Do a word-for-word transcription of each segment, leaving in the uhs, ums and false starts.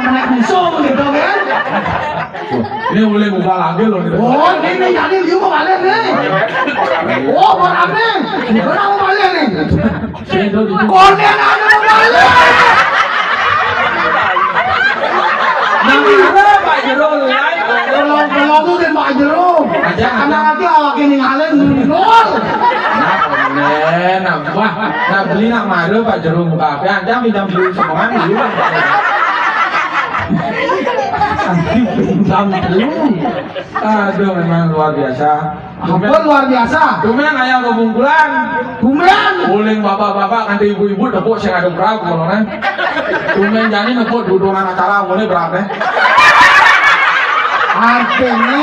Menek musuh gitu kan. Ini boleh buka lagi loh gitu. Oh, ini nih, jadi liu mau balik nih. Oh, barang nih. Barang mau balik nih. Sing itu, itu. Kornea aja mau balik. Nang mana Pak Jero, ya? Belum, belum tuh, Pak Jero. Aja, aja. Anak lagi awak ini ngalen nol. Nah, nah, wah, nah, beli nak maru Pak Jero buka apa? Ada pinjam beli semuanya dulu. Pinjam dulu. Aduh, memang luar biasa. Apa luar biasa? Tumben ayah bebungkulan. Tumben. Uling bapak-bapak, nanti ibu-ibu tepuk sing ada berapa kalau nih. Tumben jani nepuk dudukan acara mulai berapa? Artinya,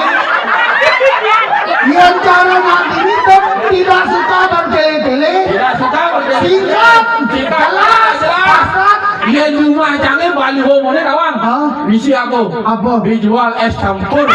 yang cara nanti ini tem-, tidak suka bertele-tele. Tidak suka bertele-tele. Singkat, singkat, jelas, jelas. Pasak. Iya, cuma jangan baliho mulai kawan. Hah? Misi aku. Apa? Dijual es campur.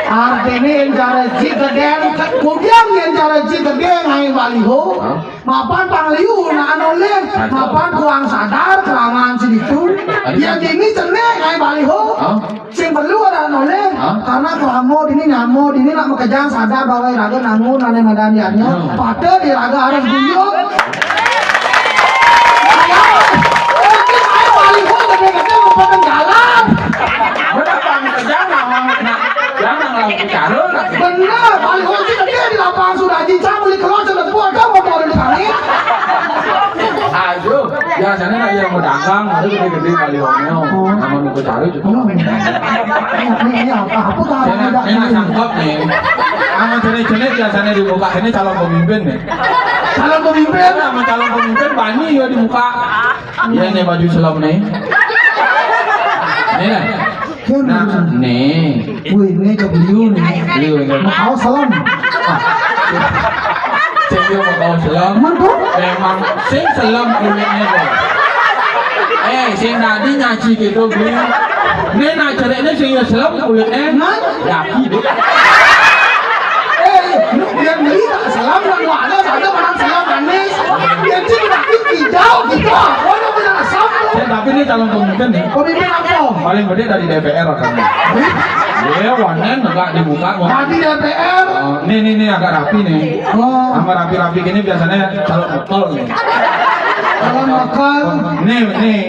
Artinya yang cara ji gedeng, kudiang yang cara ji gedeng ngai baliho. Hah? Mapan pangliu nak noleh, mapan kurang sadar kelamaan situ. Yang ini cenek ngai baliho. Hah? Sing perlu ada noleh. Hah? Karena kelamaan ini nyamo ini nak makejang sadar bahwa raga nanggu nane madaniannya. Hmm. Pada di raga harus guyup. Mungkin ngai baliho gede-gede mau jalan. Benar, Bang, kerja nggak mau, nggak, jangan nggak mau bicara, nggak. Benar, baliho sih gede di lapangan sudah cincang, beli keluar, sudah tua, ada mau turun di sana. Aduh, biasanya nggak yang mau dagang, ada gede-gede balihonya. Nama nunggu cari juga. Ini, ini, ini apa? Apa tuh? Saya nggak, saya nggak sangkep nih. Sama jenis-jenis biasanya dibuka, ini calon pemimpin nih. Calon pemimpin? Sama calon pemimpin, banyak ya dibuka. Iya, nih baju selem nih. Nih, nah. Nah, nih. Wih, ini ke beliau nih. Beliau ini. Mau selem. Sing yo mau selem. Emang tuh? Memang sing selem kulitnya tuh. Eh, sing tadi nyaci gitu, beli. Ini nak cerai ini sing yo selem kulitnya. Nah? Daki, Dek. Eh, lu biar beli tak selam, nang mana, ada menang selam manis. Biar sih daki hijau gitu. Apa lu punya asam lu? Ya, tapi ini calon pemimpin nih. Pemimpin apa? Paling gede dari D P R kan. Iya, wanen nggak dibuka, Bang. Tadi D P R. Oh, nih, nih, nih, agak rapi nih. Oh. Sama rapi-rapi gini biasanya calon betul nih. Calon betul. Nih, nih.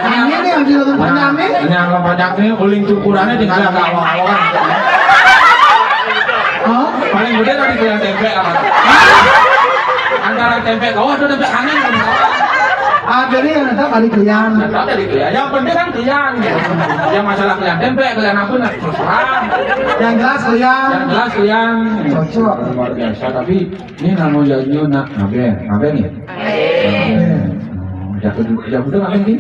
Ini nih yang juragan panjang nih. Ini yang panjang nih, uling cukurannya tinggal agak awal-awal. Hah? Paling gede tadi kayak tempe apa? Antara tempe kawah atau tempe angin kan? Ah, jadi yang tetap ada kalian. Tetap ada kalian. Yang penting kan kalian. Yang masalah kalian tempe, kalian apa, nah, terserah. Yang jelas kalian. Yang jelas kalian. Cocok. Luar biasa, tapi ini nama jadinya nak ngabe, ngabe nih? Ngabe. Oh, jago, jago tuh ngabe nih?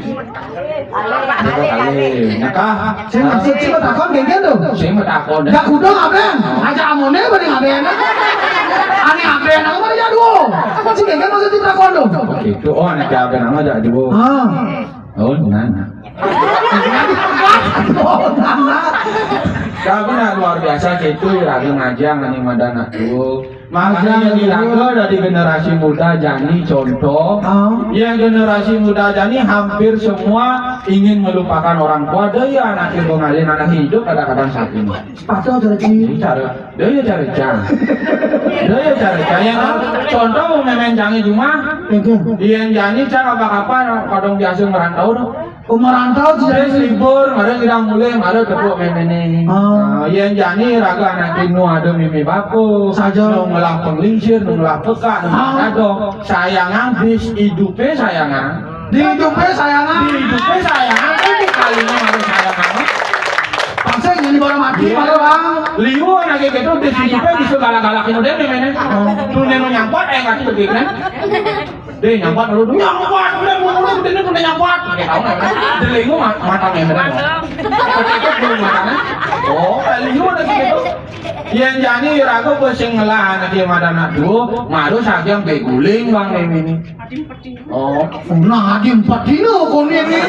Jago kali. Nah, kah? Sing maksud sing takon genggen tuh. Sing takon. Jago tuh ngabe? Aja amone pada ngabe. Ane ngabe, nama pada jadwo. Sing genggen maksud sing takon tuh. Gitu. Oh, ane ngabe nama jadwo. Ah. Oh, nana. Oh, nana. Tapi nah, luar biasa gitu, raga ngajang ane madana tuh. Makanya di raga dari generasi muda jani contoh. Ah. Yang generasi muda jani hampir semua ingin melupakan orang tua. Ada ya anak ibu ngalin anak hidup kadang-kadang saat ini. Sepatu ada lagi. Ini cara, dia ya cara cang. Dia ya cara cang. Yang contoh memen jangi cuma. Yang jani cang apa-apa kadang biasa merantau tuh. Pemerantau sih. Terus libur, mara ngidang mulih, mara tepuk memene. Ah. Nah, yang jani raga anak tinu ada mimi bako. Saja. Nu ngelah penglingsir, nu ngelah pekak, nu ngelah dadong. Sayangan, bis idupe sayangan. Di idupe sayangan. Di idupe sayangan, eh, di kalinya mara sayangan. Paksa jadi baru mati, iya. Pada bang. Liu lagi gitu, di idupe bisa galak-galakin udah memene. Oh. Tuh nenu nyampat, eh, nggak tuh begitu kan? Deh, nyampat dulu, nyampat, udah, udah, udah, udah, udah nyampat. Oke, tahu nggak? Delingu ma-, matanya, bener nggak? Ikut-ikut dulu matanya. Oh, kali juga ada gitu. Yang jani raga bos yang ngelah anak dia mata anak dua, malu saja yang beguling bang ini. Oh, nah, di empat dino kau ini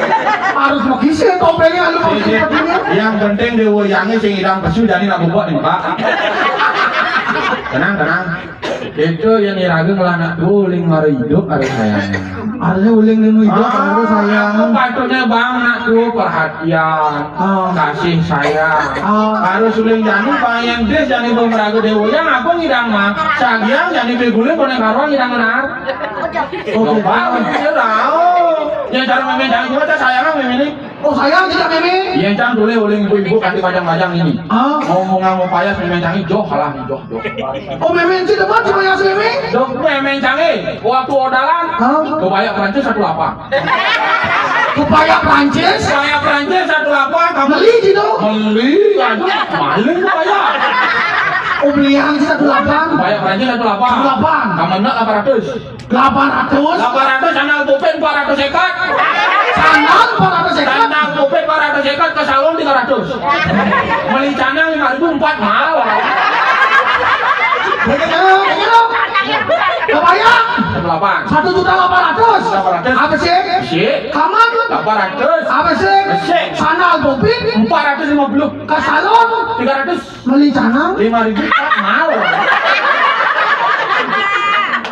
harus makisi topengnya lu. Iya, iya. Empat dino. Yang penting dia wayangnya sing idang pesu jadi nak bubuk nih, Pak. Tenang, tenang. Itu yang iraga ngelah anak tua uling mara idup harus sayang. Harusnya uling nemu idup harus sayang. Patutnya bang anak tua perhatian, ah, kasih sayang. Ah. Harus uling jani bang yang des jani bang meraga dewa yang apa ngidang mah. Sagiang jani beguling konek karuan ngidang benar. Oke. Bang, iya lah. Oh. Ya cara memang jangan cuma sayang memang ini. Oh, sayang tidak, Meme? Iya, cang, boleh, boleh, ibu-ibu, kasih pajang-pajang ini. Ah? Ngomong sama payas, Meme cang, joh, lah, joh, joh. Oh, Meme, sih depan si payas, Meme? Joh, Meme cang, eh, waktu odalan, ah? Kebaya Prancis satu lapan. Kebaya Prancis? Kebaya Prancis satu lapan, kamu beli gitu? Beli, aduh, maling kebaya. Oh, belian sih satu lapan? Kebaya Prancis satu lapan. Satu lapan? Kamu nak delapan ratus. Delapan ratus? Delapan ratus, sandal bupit empat ratus sekat. Sandal empat ratus sekat? Sandal bupit empat ratus sekat, ke salon tiga ratus. Beli celana lima ribu empat mahal. Bener, bener. Kebayang? Delapan. Satu juta delapan ratus. Delapan ratus. Apa sih? Besi. Kaman? Delapan ratus. Apa sih? Besi. Sandal bupit? Empat ratus lima puluh. Ke salon? Tiga ratus. Beli celana? Lima ribu, Pak, mahal.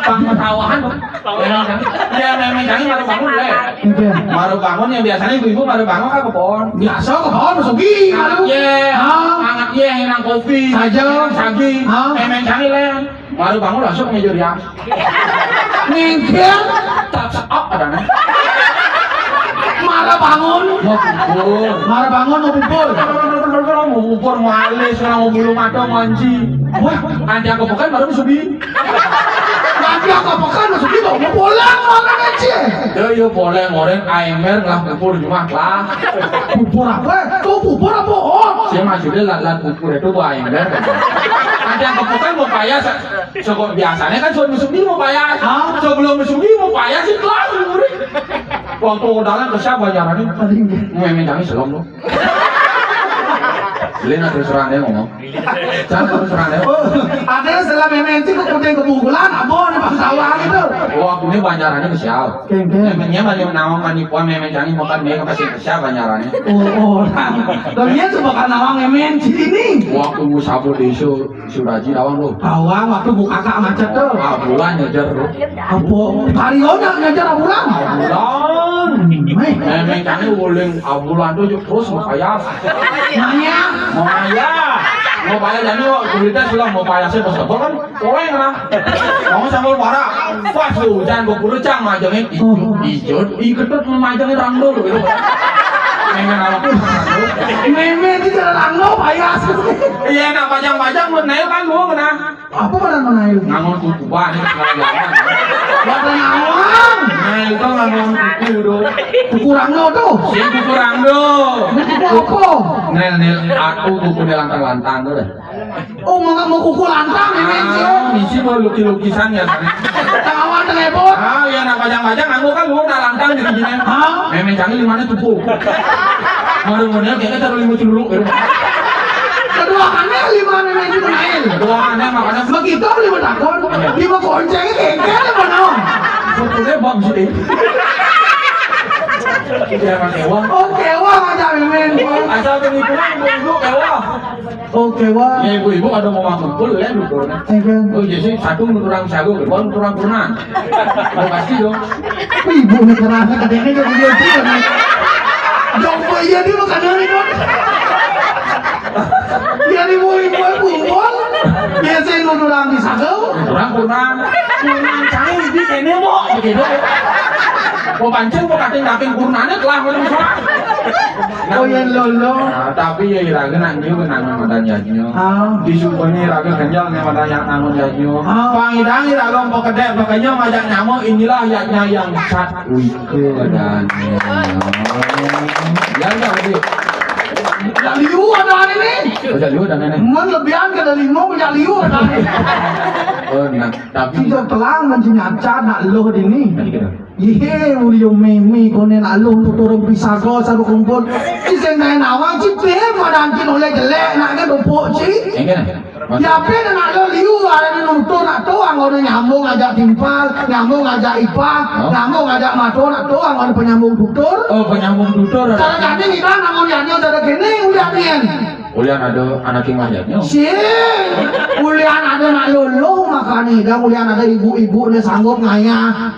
Pang matawahan, Pak. Ya, Meme cang, ya, Meme cang, baru bangun, Le. Oke. Baru bangun, ya, biasanya ibu-ibu baru bangun kan ke pohon. Biasa ke pohon, masuki. Anget, ye. Ah. Anget, ye, nang kopi. Saja. Sagi. Ah. Meme cang, Le. Baru bangun langsung ke meja dia. Mingkir. Tak seap ada, nih. Mara bangun. Mau pupur. Mara bangun, mau pupur. Mau pupur, mau alis, mau bulu mata, mau anci. Wah, anti aku pekan baru subi. Nanti aku pekan subi, mau pulang, orang aja. Yo, yo, boleh, ngoreng, aimer, lah, pupur, cuma, lah. Pupur apa? Kau pupur apa? Oh. Saya maksudnya, lah, lah, pupur itu, bu aimer. Anti aku pekan mau payah, sa-, sebelum biasanya kan, sebelum subi mau payah. Hah? Sebelum subi mau payah, sih, kelas, murid. Waktu udalan ke siapa, jalannya? Paling. Memang jangan selong, lo. Lena terus terang dia ngomong. Sana terus terang dia. Oh, ada yang setelah Meme itu ke Kutai ke Bungkulan, abon, pas sawah gitu. Oh, aku ini banjarannya ke sial. Keng, keng. Memangnya banyak nawang manipuan, Meme cang, makan dia ke pasir ke sial banjarannya. Oh, oh, orang. Dan dia tuh bakal nawang Meme ini. Waktu sabu di isu, Suraji dawang tuh. Dawang waktu bu kakak macet tuh. Ah, bulan ngejar tuh. Apa? Hari Ona ngejar bulan? Bulan. Meh. Memang cang uling abulan tuh terus mau payah. Nanya. Mau payah. Mau payah jadi kok kulitnya sudah mau payah sih pas apa kan? Kowe ngerah. Kamu sambal para. Pas tuh hujan gue kurucang macamnya. Ijo, ijo, iketut macamnya randul gitu. Memang apa tuh? Meme itu jalan randul payah. Iya, nak pajang-pajang buat naik kan lu kena. Apa barang menail? Ngangon kuku banget kalau jalan. Barang awang. Nail tuh ngangon kuku tuh. Kuku rangdo tuh. Si kuku rangdo. Ini kuku apa? Nel, nel, aku kuku nel lantang-lantang tuh deh. Oh, mau, mau kuku lantang ini sih. Ah, misi mau lukis-lukisan ya. Tang awang tang ebot. Ah, ya nak pajang-pajang, aku kan lu nak lantang di sini. Hah? Memang canggih di mana tuh? Baru model kayaknya taruh lima dulu. Kedua aneh lima nenek itu main. Kedua aneh makanya begitu lima tahun. Iya. Lima konceng kengkel apa naon? Sebetulnya bang sih. Iya, Mas Ewa. Oh, kewa aja, Mimin. Asal penipuan, ibu-ibu kewa. Oh, kewa. Ya, ibu-ibu ada mau makan pul, ya, dulu. Iya. Oh, jadi satu menurang sagu, kedua menurang pernah. Udah pasti dong. Ibu nih kerasa gedenya jadi dia tuh. Dong, iya dia makan dari, Bang. Jadi ibu-ibu kumpul, biasanya nuturang di sagu. Kurang, kurang. Kurang cai di kene, Mbok, gitu. Mau pancing, mau kating-kating, kurunannya telah, mau disorak. Oh, iya, lo, lo. Nah, tapi ya, iraga nak nyium, nak nyium, nak nyium. Ah. Di sumber ni iraga kenjal ni, ada yang namun ya nyium. Ah. Pangidang iraga mau kedek, makanya ngajak nyamuk, inilah yaknya yang sat. Wih, ada. Ya, enggak, berarti. Dak liu ada hari ni. Oh, dak liu ada hari ni. Mun lebihan ke dari mau, dak liu ada hari ni. Oh, nah, tapi tidak pelang mancing acan nak lo di ni. Tadi kena. Ihe, uliu meme kone nak lo untuk turun pisago satu kumpul. Iseng naik nawang, cipir, pada anjing oleh jelek, nak ke dupuk, cik. Yang kena? Ya, pe nak lo liu, ada ni nonton nak tu, anggo ni nyambung ngajak timpal, nyambung ngajak ipah, oh, nyambung ngajak mato nak tu, anggo ni penyambung tutur. Oh, penyambung tutur. Cara kami kita nak mau nyanyi cara kene, udah nian. Ulian ada anak yang lahirnya. Sing, ulian ada nak luluh, makanya dah ulian ada ibu-ibu nih sanggup ngayah.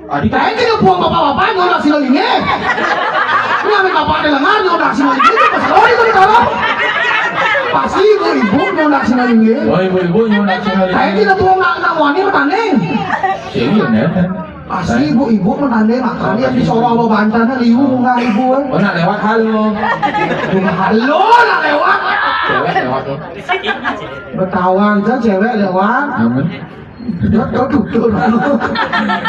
Adi kayak gitu buang bapak-bapak nyondak sila ini. Ini ambil bapak ada lengar nyondak sila ini itu pas kau itu ditolong. Pasti ibu-ibu nyondak sila ini. Oh, ibu-ibu nyondak sila ini. Kayak gitu buang nak nak wani bertanding. Sini ya, Nen. Pasti ibu-ibu menandai makan yang di Solo lo bantannya liu bunga ibu. Oh, nak lewat halo. Bunga halo nak lewat. Cewek lewat tuh. Betawa aja cewek lewat. Amin. Dia tuh tutur.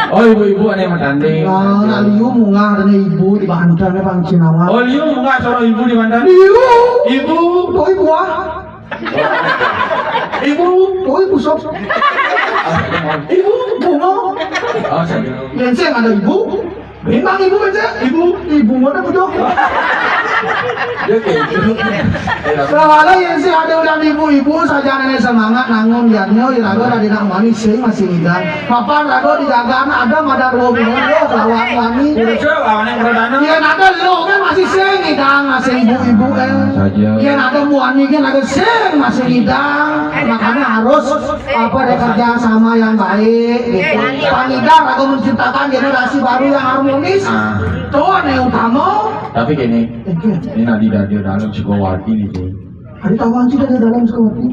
Oh, ibu-ibu aneh menandai. Nah, nak liu bunga dan ibu di bantannya pang Cinawa. Oh, liu bunga seorang ibu di bantan. Liu. Ibu. Tuh ibu ah. Ibu, oh ibu sok. Ibu, bunga. Oh, saya. Yang saya ada ibu. Memang ibu aja, ibu, ibu mana bujuk? Dia kayak gitu. Soalnya yang sih ada udah ibu-ibu saja nenek semangat nangun yatnya iraga ada nak manis sih masih ngidang. Papan raga dijagaan ada madar dua bulan loh lawan wani. Udah lawan yang perdana. Iya ada lo kan masih sing ngidang masih ibu-ibu eh. Saja. Iya ada wani kan ada sing masih ngidang. Makanya harus apa ada kerja sama yang baik gitu. Pangidang atau menciptakan generasi baru yang harmonis. Ah. Tuh yang utama. Tapi gini, ini nanti dari dalam psikowati nih tuh. Ada tahu sih dari dalam psikowati?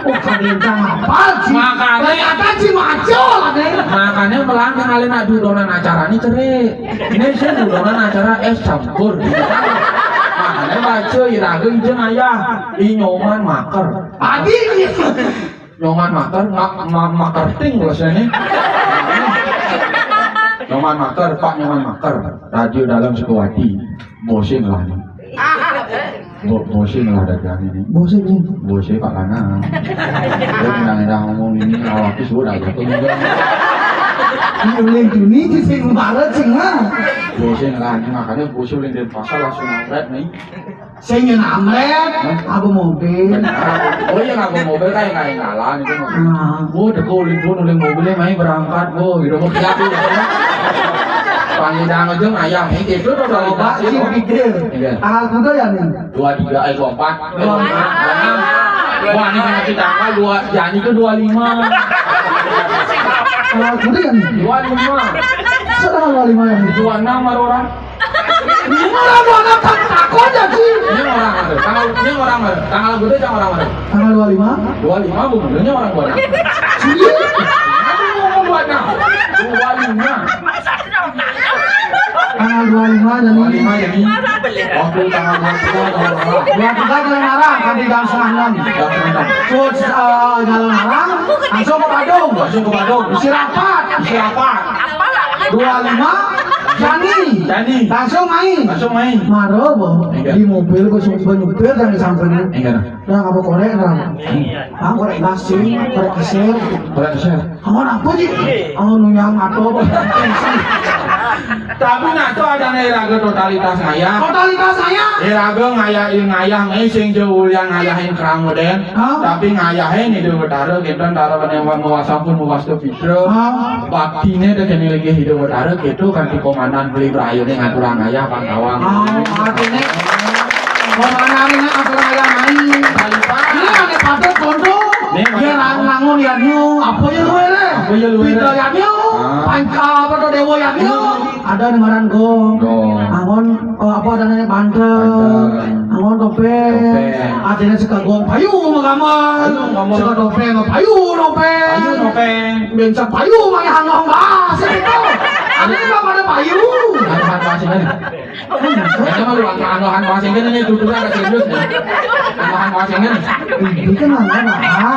Oh, kalian apa sih? Makanya ternyata si maco lah deh. Makanya pelan kali nak dudonan acara ini cerai. Ini sih dudonan acara es campur. Makanya baca iraga ijen ayah inyoman maker. Padi ini. Nyoman maker, ma ma maker ting rasanya. Nyoman maker, Pak Nyoman maker. Radio dalam Sukawati. Bosing lah nih. Bo bosing lah dagang ini. Bosing nih. Bosing Pak Kanang. Dia bilang ngomong ini awak sudah aja tuh juga. Ini uling dunia sih sing barat sih mah. Bosing lah ini makanya bosing uling dari pasar langsung ngepret nih. Sing nyén amrét, nganggo mobil. Oh iya, nganggo mobil kayak kayak jalan itu mah. Nah. Oh, teko ulin pun uling mobilnya main berangkat, oh gitu mau siap ya. Panggil jangan aja ngayah, ini gitu tuh kalau coba sih pikir. Iya. Tanggal kuda ya nih. Dua tiga eh dua empat. Dua empat. Wah, ini masih tanggal dua, janji tuh dua lima. Tanggal kuda ya nih. Dua lima. Sudah dua lima ya nih. Dua enam baru orang. Ini orang mana tak takut ya sih? Ini orang mana? Tanggal ini orang mana? Tanggal gede yang orang mana? Tanggal dua lima. Dua lima bu, ini orang mana? Sini. Aduh, mau buat nah. Dua lima. Tanggal dua lima dan dua lima ya nih. Waktu tanggal dua tiga kalau marah. Dua tiga kalau marah, kan di jam setengah enam. Jam setengah enam. Terus eh, kalau marah, langsung ke Badung. Langsung ke Badung. Isi rapat. Isi rapat. Dua lima Jani. Jani. Langsung main. Langsung main. Maro bo. Iya. Di mobil gue sumpah nyupir dari sampingnya. Iya. Nah, apa korek nah? Ah, korek nasi, korek keser. Korek keser. Kamu apa sih? Kamu nunyang atau apa? Tapi nah itu ada nih raga totalitas ngayah. Totalitas ngayah. Eh raga ngayahin ngayah ngising jauh yang ngayahin kerang modern. Hah? Tapi ngayahin itu betara kita antara penewan mewasapun mewastu Terus, baktiné deh kene lagi hidup betara gitu kan di komandan beli berayu nih ngaturang ayah pangkawang. Oh, artinya komandan ini ngaturang ayah main. Ini ada patut kondo. Nih, dia nang- nangun ya nyu, apa ya lu ere? Apa ya lu ere? Bida ya nyu, ah. Panca apa tuh dewa ya nyu? Ada di ngaran gong. Gong. Angon Oh, apa ada nenek banten. Banten. Angon topeng. Topeng. Adene suka gong payu mah kamu. Payu, kamu. Suka topeng, payu topeng. Payu topeng. Bensa payu mah yang ngomong bahasa itu. Ada juga pada payu. Anggahan bahasa ini. Ini mah lu anggahan bahasa ini nih, tutur ada serius nih. Anggahan bahasa ini. Ini kan anggahan bahasa.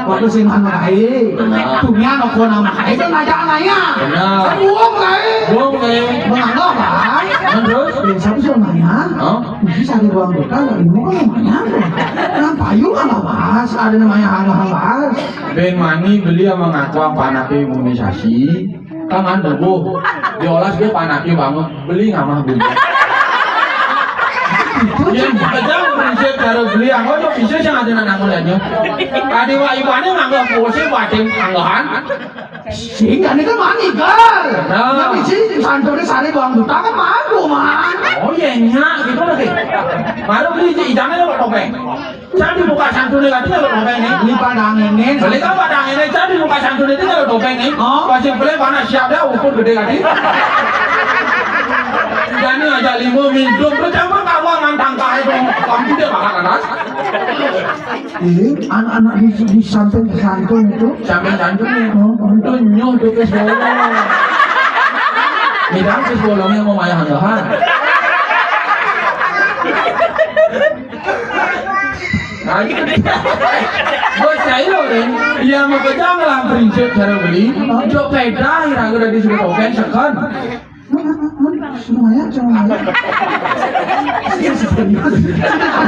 Waktu sing anu kae. Benar. Dunia no kona mah kae kan aja nanya. Benar. Kan buang kae. Buang kae. Menganggap kan? Terus? Ya, siapa suruh nanya? Hah? Bisa di ruang buka, nggak ilmu kan lumayan tuh. Nah, payu kan bahas, ada namanya hal-hal bahas. Ben Mani beli sama ngaku apa anaknya imunisasi. Tangan dulu. Diolas dia panaknya bangun. Beli nggak mah beli. Yang kita prinsip cara beli, aku tuh bisa sih ada anak mulanya. Tadi wa ibane nganggap bosnya batin anggahan. Sehingga ini kan mani gal. Nah. Tapi sih Santuné saré bawang duta kan malu, Man. Oh, iya, nyak, gitu lagi. Malu beli ijangan lo topeng. Jadi buka santuné katanya lo topeng nih. Ini padang ini. Beli kan padang ini, jadi buka santuné itu lo topeng nih. Oh. Pasti beli mana siap dah, ukur gedé tadi. Jadi aja limo minum, lu campur kawan ngan tangkah itu. Kamu tidak bakal atas. Eh, anak-anak di, di samping santun itu. Samping santun nih. Oh, oh. Itu nyuh tuh ke bolo. Bidang ke bolongnya mau mayah anggahan. Nah, gitu. Bos saya loh, Ren. Iya, mau kerja ngelam prinsip cara beli. Jok peda, ira udah disuruh topeng, second. Mana, mana, mana? Semuanya, semuanya.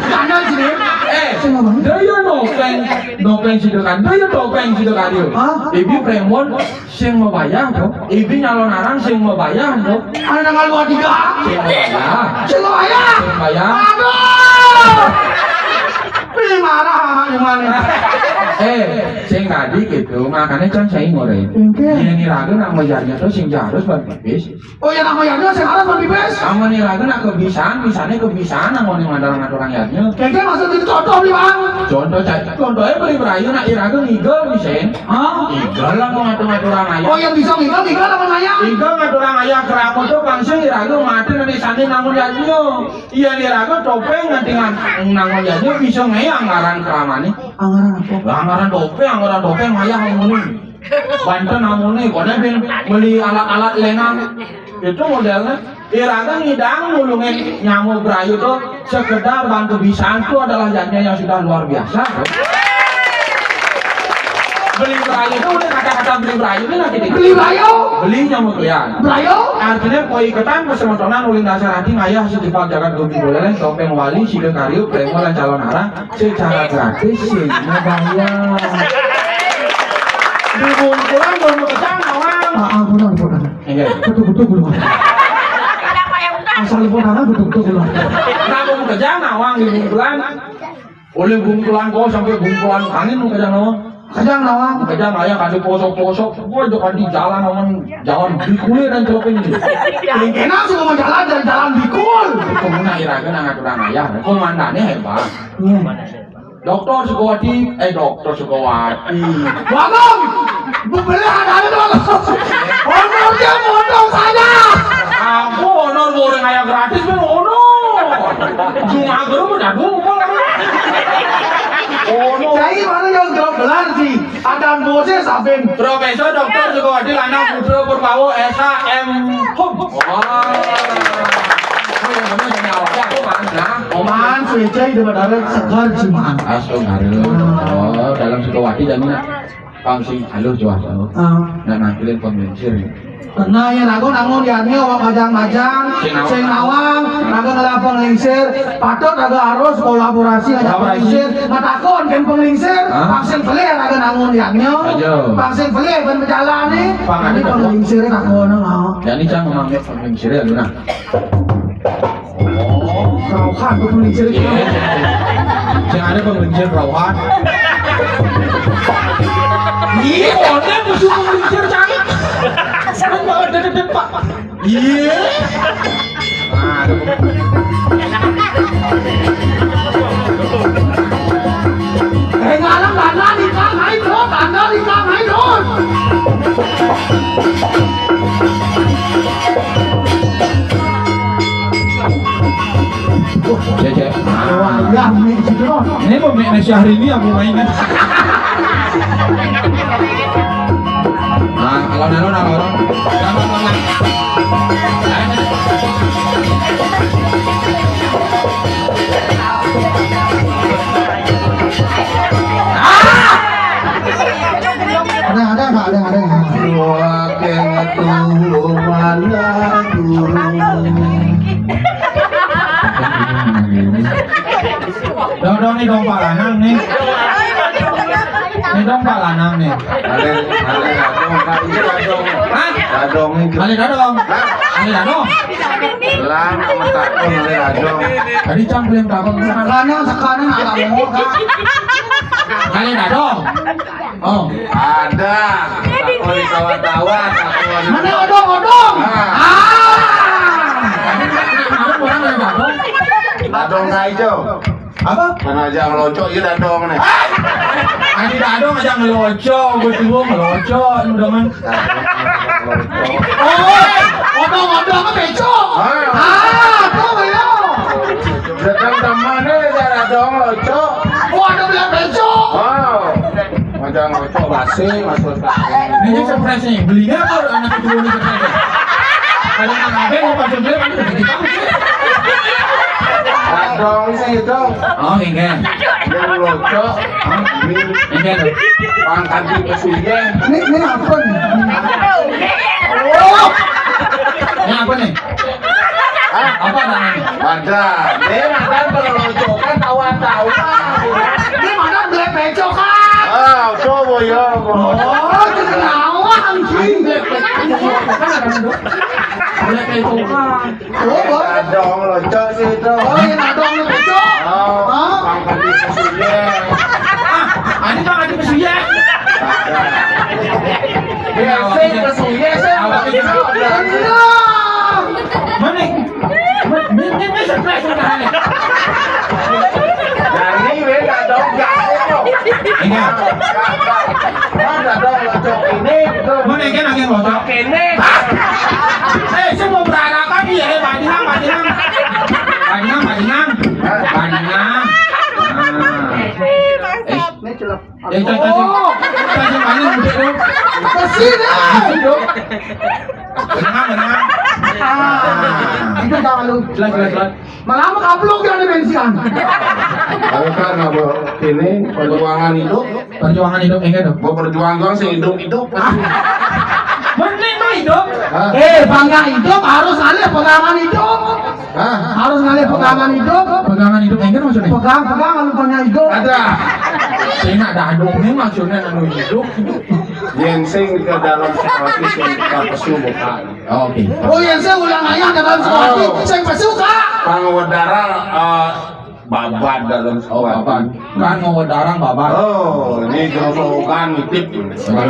Sana sini. Eh, Semua banget. Daya nopeng, nopeng sido kan. Daya topeng sido kan, yo. Hah? Ibi premon sing mabayah to. Ibi nyalon arang sing mabayah to. Ada tanggal dua tiga. Sing mabayah. Sing mabayah. Sing mabayah. Aduh. Ini marah sama gimana? Eh, sing tadi gitu, makanya kan saya ngorek. Oke. Yang iraga nak mabayahnya tuh sing harus berpipis. Oh ya, nak mabayahnya sing harus berpipis. Sama nih iraga nak kebisan, bisannya kebisan, sama nih mandar ngaturang yadnya. Kayaknya maksud itu contoh nih, Bang. Contoh, contohnya beli berayu nak iraga ngigel bisa. Hah? Igel lah mau ngatur-ngaturang ayah. Oh, yang bisa ngigel, ngigel apa naya? Igel ngaturang ayah keramu tuh bangsa iraga mati nanti sandi namun yadnya. Iya, iraga topeng nanti ngan-, nangun yadnya bisa ngeyang ngaran keramane. Anggaran apa? Lah, anggaran topeng, anggaran topeng ayah ngomongin. Banten namune, kono ben beli alat-alat lenang. Itu modelnya. Iraga ngidang nulungin nyamuk berayu tuh sekedar bang kebisan tuh adalah jadinya yang sudah luar biasa tuh. Beli berayu tuh udah kata-kata beli berayu ini lagi dikit. Beli berayu. Beli nyamuk lian. Berayu. Artinya koi ketan pesemetonan ulin dasar hati ngayah si Jepang jagat gumi boleh topeng wali sida karyu premo lan calon arang. Secara gratis sih, nggak bayar. Di bungkulan belum kejang, awang. Ah, ah, benar, benar. Iya. Betul, betul, betul. Asal pun tangan betul, betul, betul. Nah, belum kejang, awang di bungkulan. Oleh bungkulan kau sampai bungkulan angin mau kejang, awang. Kejang, awang. Kejang, ayah, kasih posok-posok. Gua juga di jalan, awang. Jalan di kulit dan celopin ini. Kena semua jalan dan jalan bikul. Itu muna iraga nang aturan ayah. Komandannya hebat. Iya. Dokter Sukawati, eh, Dokter Sukawati. Bagong, bebelah ada ada dong. Honornya modal saja. Aku honor goreng ayam gratis kan honor. Cuma aku udah dulu kok. Honor. Saya mana yang jawab benar sih? Adan bose saben. Profesor Doktor Sukawati Lanang Putra Purbawa S H M Hum. Wah. Oh, yang bener yang awalnya aku mana? Oman suwecai di Batara segar cimaan. Astagfirullah. Oh, dalam Sukawati dan pang sing aluh jual tahu. Ah. Nak nangkilin pemincir. Kena ya raga nangun yadnya awak majang-majang, sing nawang, sing nawang, raga ngelah penglingsir, patut raga harus kolaborasi ngajak penglingsir, ngatakon kan penglingsir, pang sing pelih raga nangun yadnya, pang sing pelih ben berjalan nih, pang ada penglingsir takon nang. Jadi cang memang penglingsir ya lu nah. Rauhan, penglingsir. Iya. Jangan ada penglingsir rauhan. Iya, orangnya musuh penglingsir cari. Kan bawa deket pak. Iya. Aduh. Eh, ngalang tanda di kang, ayo, tanda di kang, ayo. Cek, cek. Wah, ya, ini gitu loh. Ini mau Mek Syahrini aku mainnya. Nah, kalau nalo, nalo, nalo. Ada, ada nggak? Ada, ada nggak? Wah, kayak tuh mana turun. Dong, dong, nih dong Pak Lanang nih. Nih dong Pak Lanang nih. Ada, ada, ada, ada, ada. Hah? Ada, ada. Ada, ada, ada. Ada, ada. Lah, sama takon, ada, ada. Tadi cang belum takon. Sekarang, sekarang agak mau, Kak. Ada, ada. Oh. Ada. Takon kawan-kawan, takon. Mana odong, odong? Ah. Ah. Dadong kai jo. Apa? Kan aja ngelocok, iya dadong nih. Adi dadong aja ngelocok, gue tuh ngelocok, lu demen. Oh, odong-odong apa beco? Ah. Ah, tuh ya. Datang teman nih, aja dadong ngelocok. Oh, ada belah beco. Wow. Aja ngelocok basi, maksud kami. Ini surprise nih, belinya apa anak itu, ini surprise? Kalau nggak ngapain, mau pakai beli, kan udah dikasih tahu sih. Dadong sih itu. Oh, enggak. Yang ngelocok. Hah? Ini enggak tuh. Pangkat di pesugihan. Ini, ini apa nih? Oh! Ini apa nih? Hah? Apa namanya? Ada. Dia makan pengelocokan tawa-tawa. Dia makan belah becokan. Ah, coba ya. Oh, itu kenapa, anjing? Belah becokan. Oh, Bang. Dadong ngelocok sih itu. Oh, iya, dadong ngelocok. Oh, hah? Pangkat di pesugihan. Ah, ini Bang, ini pesugihan. Ada. Biasa pesugihan sih. Enggak. Mana? Ini, ini, ini surprise udah nih. Jadi, weh, dadong gak itu. Enggak. Dadong ngelocok ini, gitu. Mana yang lagi ngelocok? Ini. Eh, saya mau berarakan nih, eh, Pak Dinang, Pak Dinang. Pak Dinang, Pak Dinang. Pak Dinang. Nah. Eh, ini celok. Eh, cacing, cacing. Oh. Cacing mana, mudik, dong? Bersih dah. Bersih, dong. Benar, benar. Ah, itu jangan lu. Jelas, jelas, jelas. Malah kaplok dia ada bensian. Kalau kan apa ini perjuangan hidup. Perjuangan hidup, enggak dong? Mau berjuang doang sih hidup-hidup. Ah. Mending mah hidup. Hah? Eh, bangga hidup harus ada pegangan hidup. Hah? Harus ngalih pegangan hidup. Pegangan hidup, enggak maksudnya? Pegang, pegang lalu punya hidup. Ada. Saya nak dadong nih maksudnya anu hidup. Yang sing ke dalam seperti sing ke pesu bukan. Oh, oke. Oh, yang saya ulang ayah dalam seperti sing pesu, Kak. Pangwedarang, eh, babad dalam seperti. Oh, babad. Kan mau darang babad. Oh, ini jero sorogan nitip. Hah?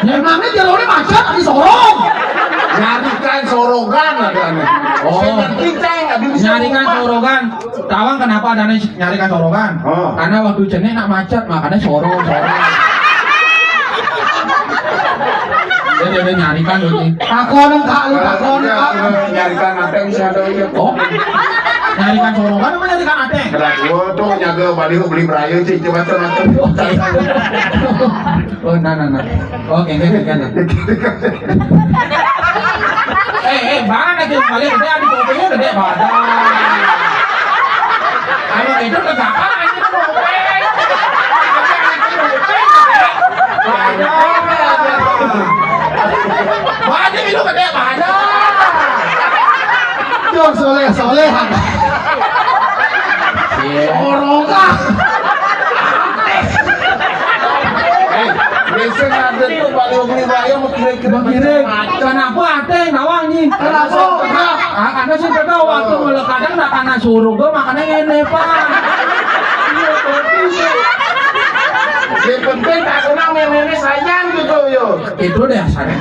Yang namanya jero ini macet, di sorong. Nyarikan sorogan ada nih. Oh. Saya ngerti, Ceng, ada di nyarikan sorogan. Tawang kenapa ada nih nyarikan sorogan? Oh. Karena waktu jenek nak macet, makanya sorong, sorong. Dia, dia, dia nyarikan gitu. Takon, Kak, lu takon, Kak. Nyarikan apa yang bisa ada itu? Oh. Nyarikan sorogan apa nyarikan ateng? Berat gua tuh nyaga baliho beli berayu sih, coba tuh nonton. Oh, nah, nah, nah. Oke, oke, oke, oke. Eh, eh, mana tuh balik gede, adik kopinya gede badan. Kalau itu tegak aja tuh. Badan. Badan itu gede badan. Tuh, soleh, soleh. Iya. Orongah. Eh, biasa ada tuh baliho beli berayu mau kira-kira. Mau kira. Kenapa ada yang nawang nih? Kenapa? Ah, karena sih beda waktu mulai kadang nak karena suruh gua makanya ngene, Pak. Yang penting tak kenal nenek sayang gitu, yo. Itu deh sana.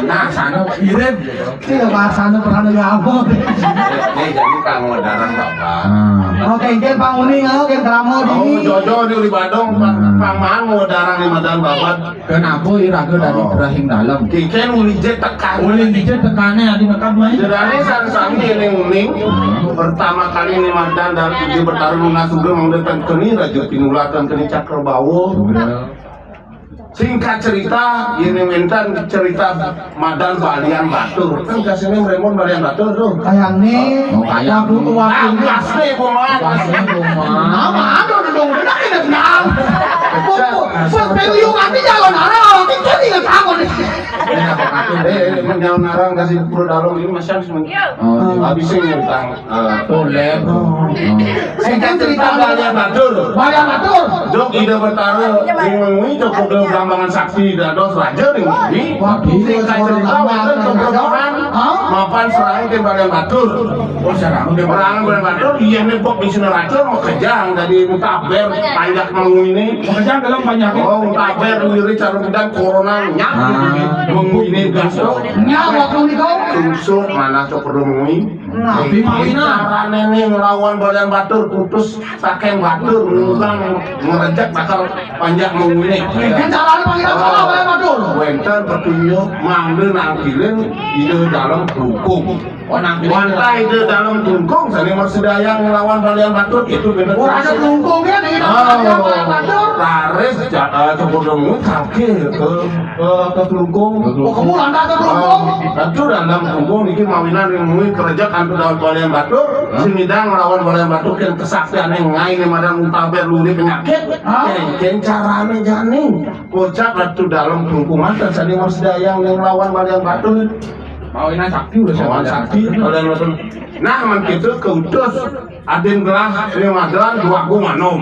Nah, sana mirip gitu. Iya, bahasanya pernah dengar apa? Ini jadi pangwedarang, Bapak. Ah. Oke, mungkin Pak Uning, oke, drama. Oh, ini. Jojo di Badong, Pak. Hmm. Pangwedarang di Madan Babat. Kenapa iraga dari rahim dalam? Kiken ulin je tekan. Ulin je tekane adi nekap main. Jerane san sami ini uning. Hmm. Pertama kali ini Madan dan di Betara Luna Sugeng mangda tengkeni Raja Pinula tengkeni Cakrabawa. Sugra. Singkat cerita, ini minta cerita Madan Balian Batur. Kan kasihnya Remon Balian Batur tuh. Kayak nih, oh, kayak waktu nih. Waktu ah, pasti, Bung. Pasti, Bung. Nama ada dong, udah tidak kenal. Pas periuk nanti jalan arah, orang kita tidak tahu nih. Eh, eh, eh, jalan arah kasih perut dalam ini masih harus men-, oh, iya. Habisnya utang. Eh, boleh. Oh. Singkat cerita, Balian Batur. Balian Batur. Dok Ida Betara ring wengi cukup dalam belambangan sakti dados raja ring wengi. Waduh, singkat cerita, wonten keberkahan. Hah? Mapan serang ke Balian Batur. Oh, serang ke Balian Batur, iya nih bok di sini racun mau kejang dari mutaber panjak mengu ini. Mau kejang dalam panjak. Oh, mutaber wiri carup dan corona nyak. Ah. Mengu ini gas tuh. Nyak waktu itu. Sungsut manah cok perlu mengui. Nah, Tapi mawinan. Carane nih ngelawan Balian Batur, putus saking Batur ngundang ngerejek bakal panjak mengui. Ini caranya panggil salah, Balian Batur. Wenten petunjuk mangde nangkilin ide dalam dukung. Oh, nangkilin. Wantah ide dalam dukung, sani mersidayang ngelawan Balian Batur, itu bener. Oh, ada kelungkung ya, nih, Oh, ada Balian Batur. Laris jaka sebelum kaki ke ke ke kelungkung. Oh, kamu lantas ke kelungkung. Oh, itu dalam kelungkung niki mawinan ring mui kerja kantor dalam Balian Batur. Sing ngidang ngelawan Balian Batur, kan kesaktian yang ngai nih, madang mutaber luri penyakit. Hah? Kan carane jani. Kocak ratu dalam kelungkung mata, sani mersidayang yang ngelawan Balian Batur. Mawinan sakti udah Lawan sakti Balian Batur. Nah, man gitu keutus adin gelah nih madan Dwagung Anom.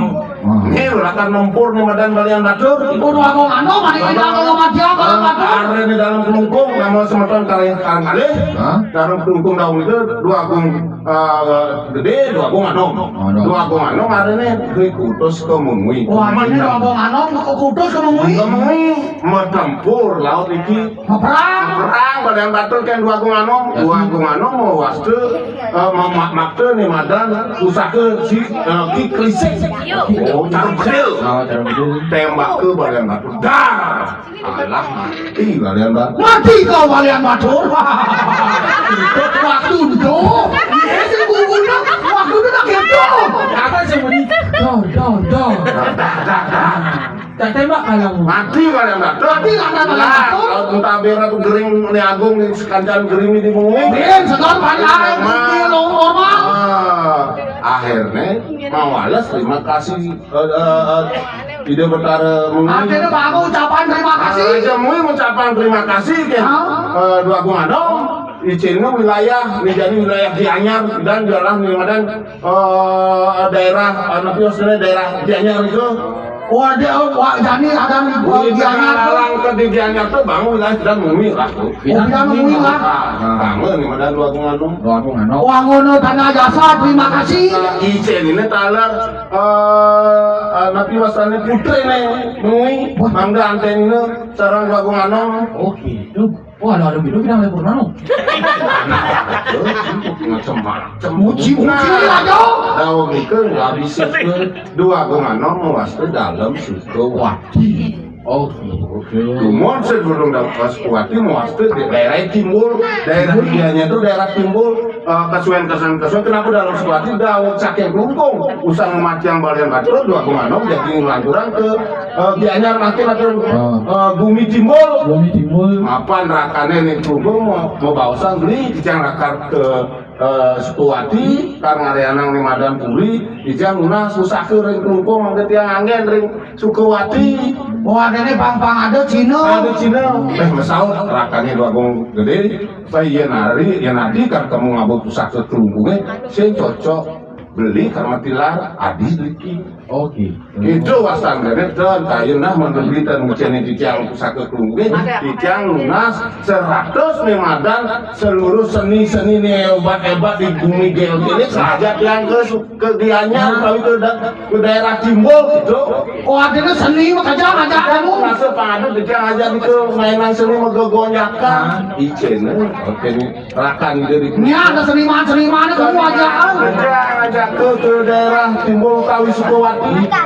Nih ulakan nempur nih madan Balian Batur. Oh, Dwagung Anom, mana kita kalau mati apa, Balian Batur? Are nih dalam kelungkung, nama semeton karya karang kalih. Hah? Dalam kelungkung daun itu Dwagung eh, Gede, Dwagung Anom. Anom. Dwagung Anom are nih keutus ke mengui. Wah, ini Dwagung Anom, keutus ke mengui. Ke mengui, metempur laut iki. Perang. Perang Balian Batur kan Dwagung Anom. Dwagung Anom mau waste eh, ma- ma- makte nih madan pusaka si eh, Ki Kelisik. Oh, Caruk Bedil. Oh, Caruk Bedil. Tembak ke Balian Batur. Dar. Alah, mati Balian Batur. Mati kau, Balian Batur. Waktu itu, iya sih, gugurnya waktu itu tak gitu. Apa sih bunyi? Dor, dor, dor. Tak tembak kalau. Mati Balian Batur. Mati lantaran Balian Batur. Kalau Kuntabera tuh gering nih, agung nih, sekancan gering nih di bumi. Iya, sekarang Balian Batur normal. Ah, akhirnya mau alas terima kasih eh, eh, eh, Ida Betara Mengui. Artinya baru ucapan terima kasih. Aja mui mengucapkan terima kasih ke Hah? eh, Dwagung Anom. Icinna wilayah, menjadi wilayah Gianyar dan jalan di Madan eh, daerah eh, napi maksudnya daerah Gianyar itu. Wah, dia, wah, jadi ada di Di Gianyar tuh. Lalang ke di Gianyar tuh bangun wilayah dan mui lah tuh. Oh, kita mengui lah. Nah, bangun di Madan Dwagung Anom. Dwagung Anom. Wah, ngono tanah jasa, terima kasih. Icin ini talar eh eh, napi wasane putri nih mui mangga antenna sarang Dwagung Anom. Oh, gitu. Wah, ada, ada gitu, kita mulai purna, no. Macam-macam. Muji-muji aja. Daun itu nggak bisa ke Dwagung Anom waste dalam Sukawati. Oh, gitu. Dumon sebelum dalam Sukawati waste di daerah Timbul, daerah dianya itu daerah Timbul, eh, kesuwen kesuwen kesuwen kenapa dalam Sukawati daun saking kelungkung usang matiang Balian Batur, Dwagung Anom jadi ngelanturan ke eh, Gianyar makin atau eh, bumi Timbul. Bumi Timbul. Mapan rakane nih kelungkung mau mau baosan beli titiang rakar ke eh, Sukawati, kar ngarianang nih madan puri, titiang nunas pusaka ring kelungkung mangga tiang anggen ring Sukawati. Oh, ada nih pang-pang ada Cina. Ada Cina, eh mesaut rakane Dwagung Gede, saya iya nari, iya nadi kar kamu ngabut pusaka kelungkunge, saya cocok beli karena tilar adi beli. Oke. Itu wasan gede dan kayu nah menurut dan ngucene titiang pusaka kelungkunge, titiang nunas seratus nih madan seluruh seni-seni nih hebat-hebat di bumi Gel ini saja tiang ke Su- ke Gianyar tapi ke da- ke daerah Timbul gitu. Oh, artinya seni mah kerja ngajak kamu. Rasa padu titiang aja gitu mainan seni mah gegonjakan. Icene, oke nih. Rakan dari Ini ada seniman-seniman kamu aja. Aja aja ke ke daerah Timbul Kawi Sukawati.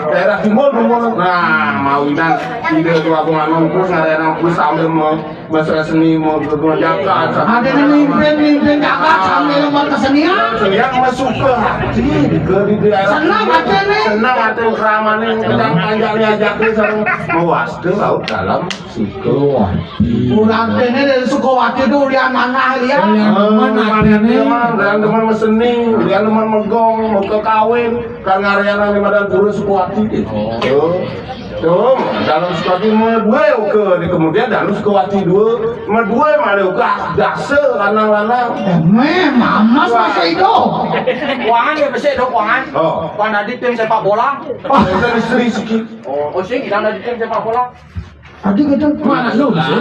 Daerah Timbul Timbul. Nah, mawinan ide dua penganong terus ngarena terus sambil mau mesra seni mau berjalan. Ada yang mimpin mimpin jagat sambil mau kesenian. Yang masuk ke hati ke di daerah. Senang hati nih. Senang hati keramane yang kedang panjangnya aja ke sareng mewaste laut dalam Sukawati. Urang kene dari Sukawati itu udah manah ya. Yang demen artinya. Yang demen meseni, yang demen megong, mau ke kawin, kan ngariana di madan pura Sukawati gitu. Tuh, dalam Sukawati mau dua oke, di kemudian dalam Sukawati dua, mau dua malah oke dasa lanang-lanang. Eh, meh, mamas masih itu. Kuangan ya, besik dong, kuangan. Oh, Kuangan di tim sepak bola. itu istri siki. Oh, sih, kita ada di tim sepak bola. Tadi kita mana lu sih?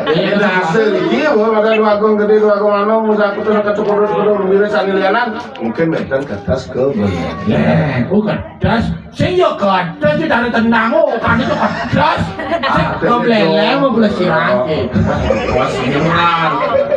Ini hasil iki ya, bahwa ada dua agung gede, dua agung anu, musa aku terus ke cukup terus terus lebih sani lianan. Mungkin benten kertas ke bawah. Eh, bukan das. Sing yo kertas sih dari tendang, oh, kan itu kertas. Sing kebeleleng mau belas sirang. Wah, siran.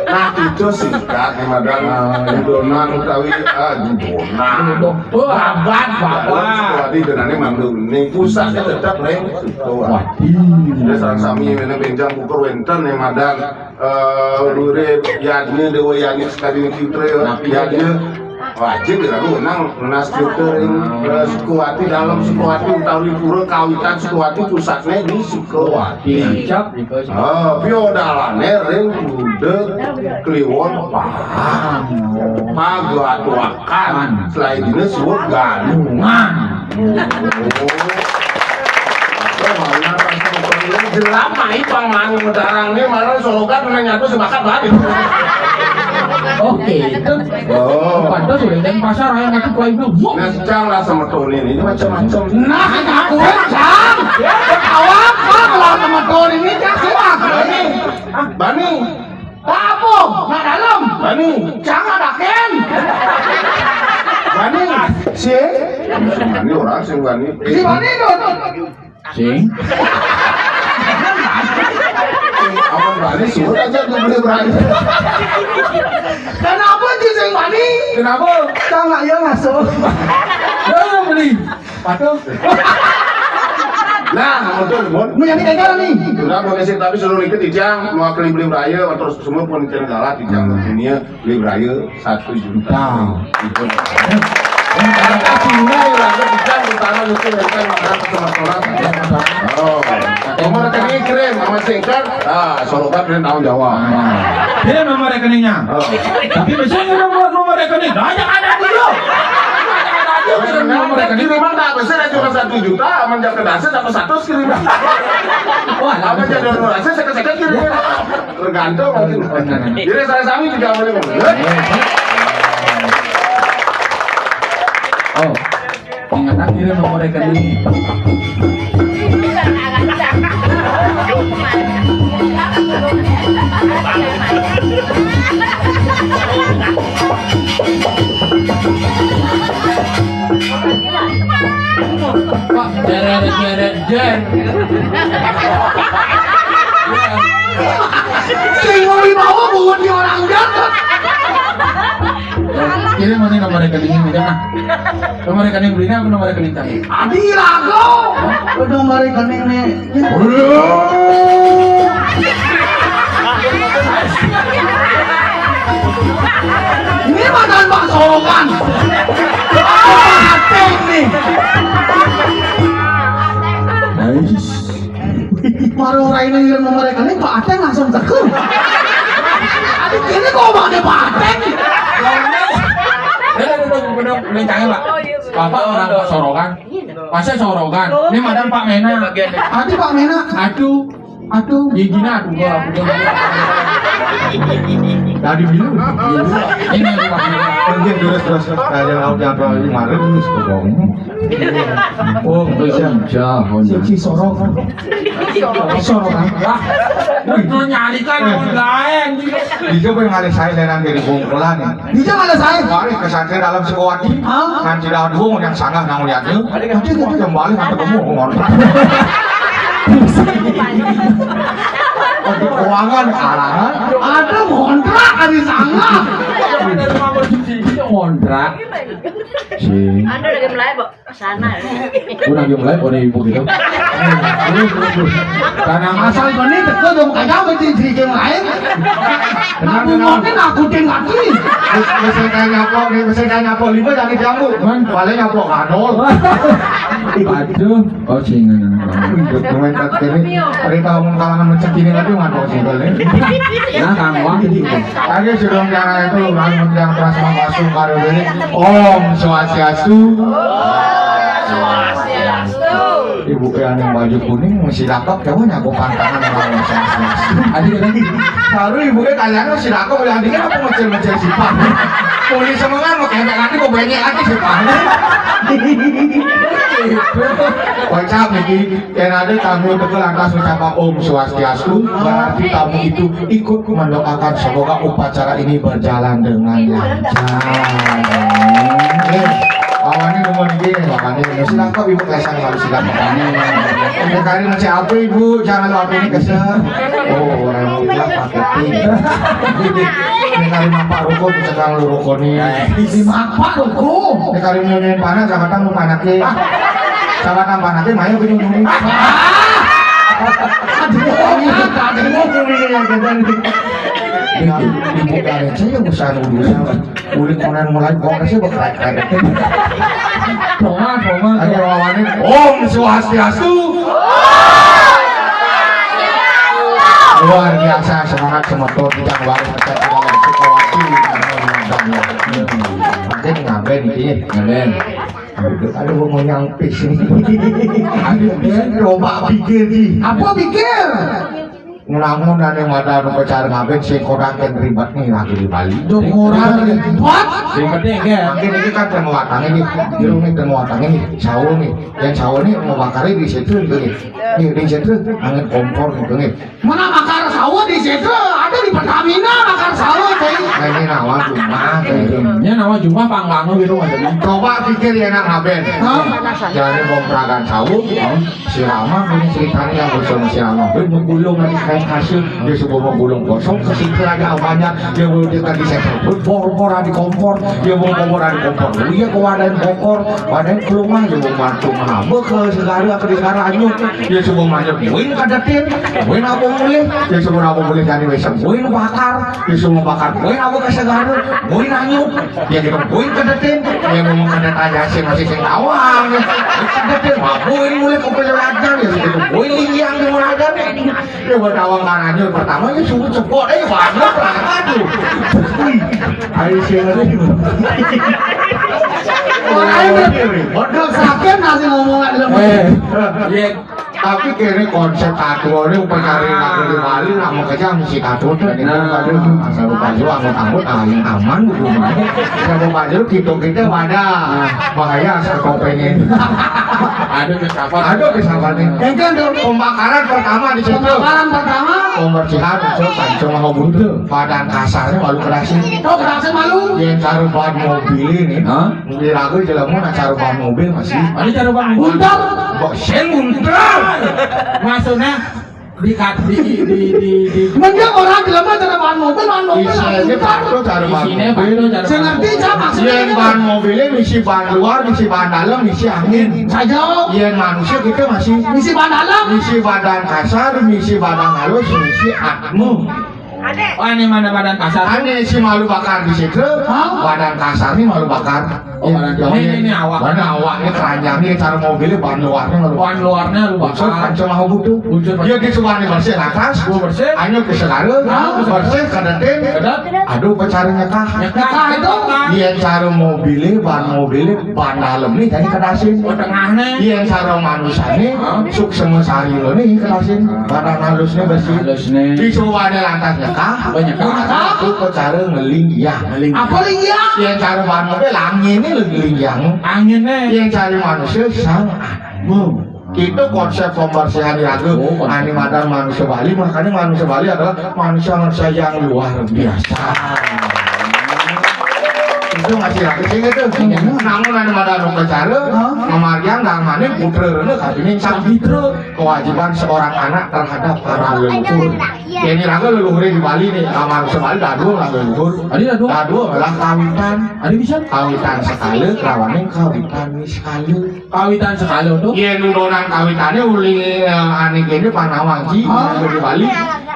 Nah, Terus singkat, Madan, ah, Dudonan utawi, ah, Dudonan. Oh, abad, Bapak. Sukawati, Dudonan ini manggil ning pusatnya tetap lain Sukawati. Jadi sareng sami meneh benjang ukur wenten, Madan. Eh, Lure Yadnya, Dewa Yani sekali putra, Yadnya. Wajib ya, aku menang, menas putra ring, eh, Sukawati, dalam Sukawati, utawi pura kawitan Sukawati, pusatnya di Sukawati. Iya. Oh, piodalane ring Gudeg Kliwon Pahang. Pagatuakan. Selain dina suweg galungan. Oh. Jelema iki pang mani medarang ne malah solokan nang nyatu sebakat banget. Oke, itu. Oh. Padahal sudah dari pasar, ayo, nanti pelayu. Nah, cang lah sama Tony ini, ini macam-macam. Nah, aku cang. Awak, Bang, lah sama Tony ini, cang, suwak. Bani. Bani. Apa? Nak dalam? Bani. Cang ada ken. Bani. Si? Bani orang sing Bani. Si Bani itu. Sing. Aman Bani, suruh aja tuh beli berani. Kenapa sih sing Bani? Kenapa? Cang nak ya masuk. Beli. Patuh. Nah, betul, Bun. Mau yang ini nih. Sudah, mau ngisi, tapi suruh ikut Ijang, mau beli beli beraya, terus semua pun Ijang galak, Ijang dunia, beli beraya satu juta. Nah. Karena Cina ya, ada Ijang utama itu yang kan ada teman-teman. Oh. Nomor rekening kirim sama singkat, ah, sorokan dan tanggung jawab. Kirim nomor rekeningnya. Oh. Tapi biasanya nomor, nomor rekening, banyak ada dulu. Ada dulu kirim nomor rekening. Kiriman tak besar, cuma satu juta, aman jaket dasar dapat satu kirim. Wah, apa jadi nomor dasar, saya kecil kirim. Tergantung mungkin. Jadi saya sami juga boleh. Oh. Ingat akhirnya nomor rekening. Pak, jeret, jeret, jer. Sing mau dibawa buat di orang jatuh. Ini mana nomor rekeningnya, Mas? Nomor rekening belinya apa nomor rekening tadi? Adi rago. Nomor rekening nih. Ini makan Pak Solokan. Ateng nih. Nice. Baru orang ini yang nomor rekening, Pak Ateng langsung tegur. Aduh, ini kok pakai Pak Ateng? Udah, udah, udah, udah, udah, jangan, Pak. Bapak orang Pak Sorokan. Masa Sorokan? Ini madam Pak Mena. Adi Pak Mena. Aduh, aduh. Ya, gini, aduh, gua, aduh, gua. Tadi bilang. Ini Pak Mena. Pergi terus, terus, terus. Kayak jadwal kemarin, ini suka bohong. Oh, bisa. Bisa, bisa. Si, si Sorokan. Sorokan. Wah, lu nyarikan orang lain. Dia pengen ngalih saya dari kumpulan. Bisa ngalih saya? Mari ke santri dalam Sukawati. Hah? Nanti dah dua yang sangat nang lihatnya. Nanti gua kembali nanti kamu ngontrak. Untuk keuangan, alah. Ada ngontrak di sana. Ngontrak. Si. Anda lagi mulai, Pak. Sana. Kurang yang lain, pada ibu gitu. Karena asal bani teko dong, kagak mesti cerita yang lain. Tenang, aku tenang. Mau kan aku tinggal. Bisa kayak nyapo, bisa kayak nyapo lima dari jamu. Man. Paling nyapo kadol. Aduh, oh, sing. Untuk komentar ini, hari tahun kalangan macam ini lagi nggak tahu sih, boleh. Nah, kamu gitu. Tadi sebelum cara itu, langsung yang kelas masuk baru ini. Om Swastiastu. Ibu yang, yang baju kuning masih dapat, kamu nyapu pantangan orang Om Swastiastu. Adik lagi. Baru ibu yang kalian masih dapat, boleh adiknya apa, mecil-mecil sifat. Kulit semengan, mau kepek nanti, mau banyak lagi sifat. Kocak, Niki. Yang ada kami betul lantas mengucapkan Om Swastiastu, berarti tamu itu ikut mendoakan semoga upacara ini berjalan dengan lancar. Amin. Awane nomor iki, awane. Silakan Ibu, kesan malu silakan. Ini kali masih apa, Ibu? Jangan lupa ini kesel. Oh, orang bilang pakai tim. Ini kali mapak ruko, sekarang lu ruko nih. Isi mapak ruko. Ini kali nyanyiin panas, jabatan lu panake. Jabatan panake, main aku nyanyi. Aduh, aduh. Ini yang kita nih. Ibu kali saya usaha dulu. Kulit konan mulai bongkar sih, bekerek-kerek. Roma, Roma. Ayo, lawanin. Om Swastiastu. Luar biasa semangat semeton di Januari, kita tidak ada Sukawati. Makin ngaben iki. Ngaben. Aduh, aduh, mau nyangpis ini. Aduh, coba pikir, Ji. Apa pikir? Ngelamun ane madan upacara ngaben sing kurang kan ribet nih lagi di Bali. Duh, kurang ribet. Ribet ya, kan? Makin ini kan temu watang ini, jeruk nih temu watang ini, sawo nih. Yang sawo nih mau bakar di situ gitu nih. Nih, di situ angin kompor gitu nih. Mana bakar sawo di situ? Ada di Pertamina bakar sawo, cuy. Nah, ini nawa cuma kayak gitu. Ini nawa cuma panggang gitu maksudnya. Coba pikir ya, nak ngaben. Hah? Jadi bom peragan sawo, si Rama punya ceritanya yang bersama si Rama. Gue mau gulung lagi kain hasil, dia sebelum mau gulung kosong, kesingkir aja banyak, dia mau dia tadi saya bor-bor di kompor, dia mau kompor di kompor. Iya, kewadain kompor, wadain ke rumah, dia mau bantu menambah ke segala, ke segala anyuk. Dia semua banyak buin kadetin, buin apa boleh, dia semua apa boleh jadi wesem, buin bakar, dia semua bakar, buin apa ke segala, buin anyuk. Ya gitu, boy kedetin. Ya mau kedet aja sih masih sing tawang. Kedetin, wah, boy mulai ke pelajaran ya gitu. Boy linjang di mana. Ya buat tawang kan aja pertama ya suruh cepok deh, banget lah, aduh. Ayo sih, aduh. Ayo, bodoh sakit nasi ngomongan lu. Eh, iya. Tapi kene konsep tato ini upacara lagi di Bali, nak mau kerja mesti tato tuh. Nah. Asal lupa juga, angkut-angkut, ah, yang aman gitu. Siapa Pak Jero, kita, kita pada bahaya, asal kau pengen. Aduh, ke siapa? Aduh, ke siapa nih? Yang kan tuh pembakaran pertama di situ. Pembakaran pertama. Pembersihan, itu kan cuma mau butuh. Badan kasarnya malu kerasin. Oh, kerasin malu. Yang taruh ban mobil ini. Hah? Di ragu jelema nak taruh ban mobil masih. Ada taruh ban mobil. Buntar. Kok sel buntar? Maksudnya di kat-, di, di, di, di. Mending orang jelema taruh ban mobil, ban mobil. Isinya buntar. Taruh ban mobil. Saya ngerti, saya maksudnya. Yen ban mobilnya misi ban luar, misi ban dalam, misi angin. Saja. Yen manusia kita masih misi ban dalam. Misi badan kasar, misi badan halus, misi atmu. Oh, ini mana badan kasar? Ane si malu bakar di situ. Hah? Badan kasar nih malu bakar. Oh, badan kasar. Ini, ini awak. Mana awaknya keranjang nih, cara mobilnya ban luarnya malu. Ban luarnya lu bakar. Unsur pancung mau butuh. Unsur pancung. Dia di sebuah nih bersih atas. Oh, bersih. Hanya ke segala. Hah? Bersih, kedetin. Kedap. Aduh, pecaranya kah? Nyekah itu. Dia cara mobilnya, ban mobilnya, ban dalam nih, jadi kedasin. Oh, tengahnya. Dia cara manusianya, hah? Suksema sari lo nih, kedasin. Badan halusnya bersih. Halusnya. Di sebuah nih lantas nyekah. Banyak. Aku ke cara ngeling, ya. Ngeling. Apa ling, ya? Yang cara ban mobil, angin ini lagi ling, yang. Anginnya. Yang cara manusia, sang atmu. Itu konsep pembersihan raga. Oh, konsep. Ane madan manusia Bali, makanya manusia Bali adalah manusia-manusia yang luar biasa. Itu masih lagi sing itu. Iya. Namun ane madan upacara, hah? Mamargiang dangane putra rene katine sang putra. Kewajiban seorang anak terhadap para leluhur. Iya. Ini raga leluhur di Bali nih, sama sebalik dadua lah leluhur. Ada dadua? Dadua lah kawitan. Ada bisa? Kawitan sekali, kelawaning kawitan sekali. Kawitan sekali tuh? Iya, nudonan kawitane uli, eh, ane kene Panawang, Ji, hah? Di Bali.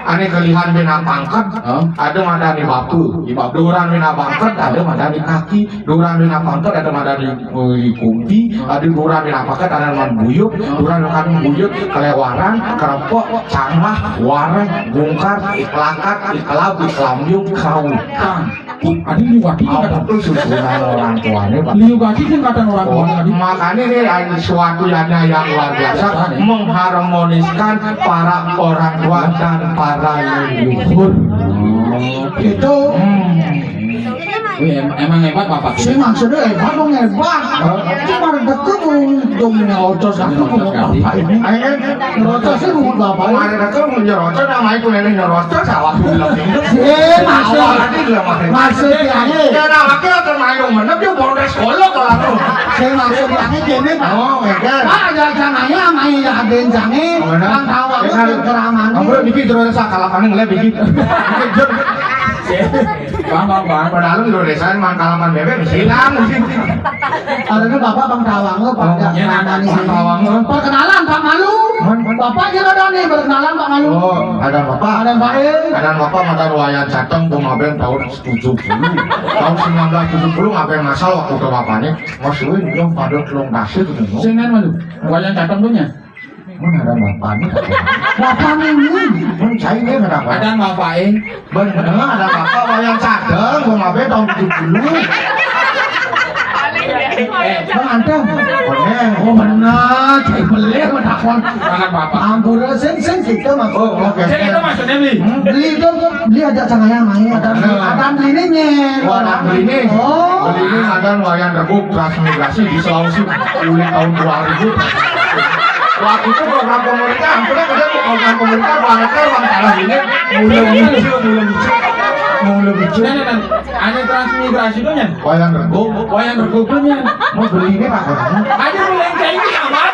Ane kelihan benang pangkat. Hah? Ada madani bapu. Di bapu. Duran benang pangkat, ada madani kaki. Duran di napangkat ada madani, eh, kumpi, ada duran di napangkat ada man buyut, duran di kan buyut, kelewaran, kerempok, cambah, wareng, bungkar, iklakat, iklab, iklamyung, kawitan. Ada liwati. Apa tuh susunan orang tuanya, Pak? Liwati tingkatan orang tuanya tadi. Makanya ini ada suatu yang, yang luar biasa, mengharmoniskan para orang tua dan para leluhur. Itu. Hmm. Wih, em-, emang hebat Bapak. Saya maksudnya hebat dong, hebat. Hah? Cuma deket dong, dong nyerocos aku mau Bapak ini. Ayo, kan? Nyerocosnya mau Bapak ini. Kemarin aku mau nyerocos, namanya kuliahnya nyerocos, awak bilang gitu. Eh, maksud, awak tadi bilang maksud. Maksudnya, eh. Ya, nah, makanya akan main dong, mana dia bolos kolok kalau aku. Sing maksud aké kéné, Pak. Oh, ngéngkén. Pak, ada janaya, mai ada jange, Oh, bener. Kang Tawang Bener. Keraman. Ampun, niki jero sak kalapane ngelep iki. Bang, bang, bang. Padahal lho, resan mang kalapan bebek silang. Karena Bapak Bang Tawang lo, Pak. Oh, iya, Keraman Bang ini. Tawang lo. Perkenalan, Pak Malu. Hah? Bapak Jero Doni, perkenalan, Pak Malu. Oh, ada Bapak. Ada Pak E. Ada Bapak, ada Wayan Cateng, Bung Abeng, tahun tujuh puluh. Tahun sembilan belas tujuh puluh, ngapain ngasal waktu ke bapaknya? Mas Win, yang pada telung kasih tuh, no. Sing kan, Malu? Wayan Cateng tuh, nya? Mana ada bapaknya? Bapak ini. Mana cai dia, kenapa? Ada bapak, eh. Bener, ada bapak Wayan Cateng, Bung Abeng tahun tujuh puluh. Eh, Bang Anto. Bener. Oh, bener. Cai belir, menakon. Anak bapak. Ampun, sing, sing, kita, Mas. Oh, oke. Sing, itu maksudnya, Bli? Hmm? Beli itu, beli aja, jangan yang main. Ada, Bener. Ada beli ini, Nyen. Oh, ada beli ini. Oh. Beli ini ada Wayan Rego transmigrasi di Sulawesi mulai tahun dua ribu. Waktu itu program pemerintah, hampir ada tuh program pemerintah, Bang Anto, Bang Salah ini, mulai muncul, mulai muncul, mulai muncul. Nah, nah, nah. Ada transmigrasi tuh, Nyen? Wayan Rego. Wayan Rego tuh, Nyen. Mau beli ini, Pak, orangnya? Ada beli yang kayak ini, amat.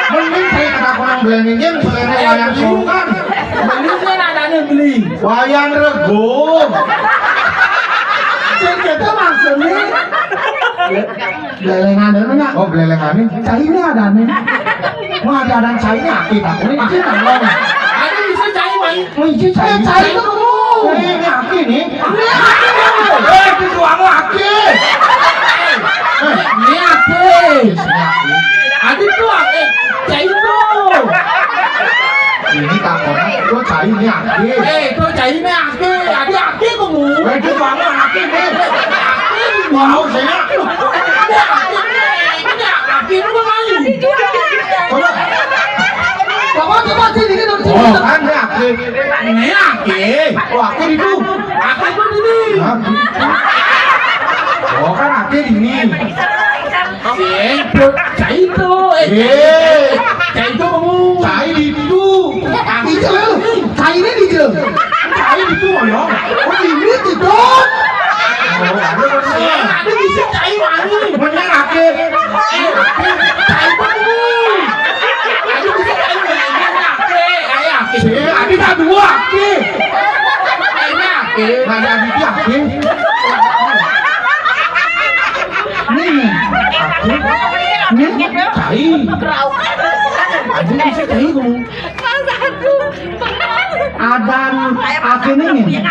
Mending saya kena kurang beli ini, beli ini Wayan Sultan. Beli, Nyen, ada nih beli. Wayan Rego. Sing gitu maksudnya. Belengan dulu, nak. Oh, belengan nih. Cai ini ada nih. Mau ada, ada cai ini, aki tak boleh. Aki tak mau. Ada bisa cai, Mai. Mau izin cai. Eh, cai itu kamu. Eh, ini aki nih. Ini aki. Eh, itu tuang aki. Ini aki. Ini aki. Ada tuh aki. Cai itu. Ini tak pernah. Itu cai ini aki. Eh, itu cai ini aki. Ada aki kamu. Eh, itu tuang aki nih. Aki. Mau saya. Ada aki nih. Ini aki itu kamu. Coba. Bapak coba sini, sini, sini. Oh, kan ini aki. Ini aki. Oh, aki itu. Aki itu ini. Hah? Oh, kan aki ini. Sing, cai itu. Eh, Eh. Cai itu kamu. Cai itu. Aki itu. Cai ini di jero. Cai itu, ya. Oh, ini di jero. Oh, ada bener. Ada bisa cai wangi. Bener, aki. Eh, aki. Cai wangi. Ada bisa cai wangi. Aki, ayo, aki. Sing, ada tak dua, aki. Ayo, aki. Ada di dia, aki. Nih, aki. Nih, cai. Ada bisa cai, kamu. Adan akhirnya nih.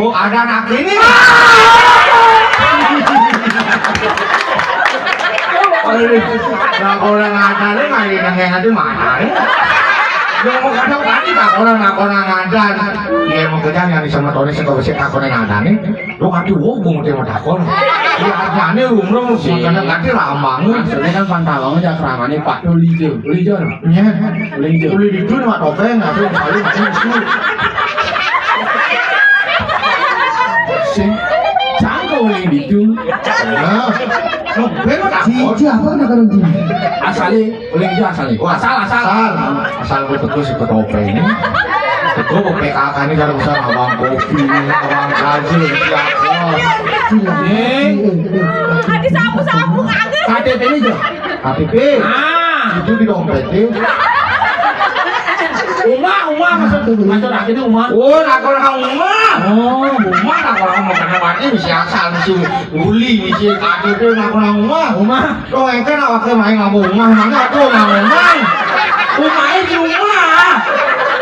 Oh, adan akhirnya. Nah, orang ngajar ini mah yang yang ada mana? Yang mau kadang tadi tak orang nak orang ngajar. Iya, mau kerja yang sama Tony sih kalau sih tak orang ngajar nih. Lu ngerti, wo, gua ngerti mau takon. Ya, artinya umroh, Iya. Makanya ngerti ramang. Maksudnya kan Pantawang aja keramane Pak Tulijo. Tulijo, no? Iya. Tulijo. Uli itu nama topeng, tapi paling itu. Sing. Cangko uli itu. Nah, no, ben takon. Cici apa nak kerunti? Asale Boleh aja asal nih. Wah, asal, asal. Asal. Asal gue teko si ketopeng ini. Teko gue P K K ini kalau bisa ngawang kopi, ngawang kaji, siapa? Eh. Ada sapu-sapu kagak. K T P ini aja. K T P. Ah. Itu di dompet ya. Uma, uma, maksud, maksud akhirnya uma. Oh, nak orang uma. Oh, uma, nak orang uma karena mati mesti asal mesti uli mesti K T P, nak orang uma. Uma. Kok engke nak wakil main ngomong rumah, mana aku ngomong rumah? Rumahnya di rumah.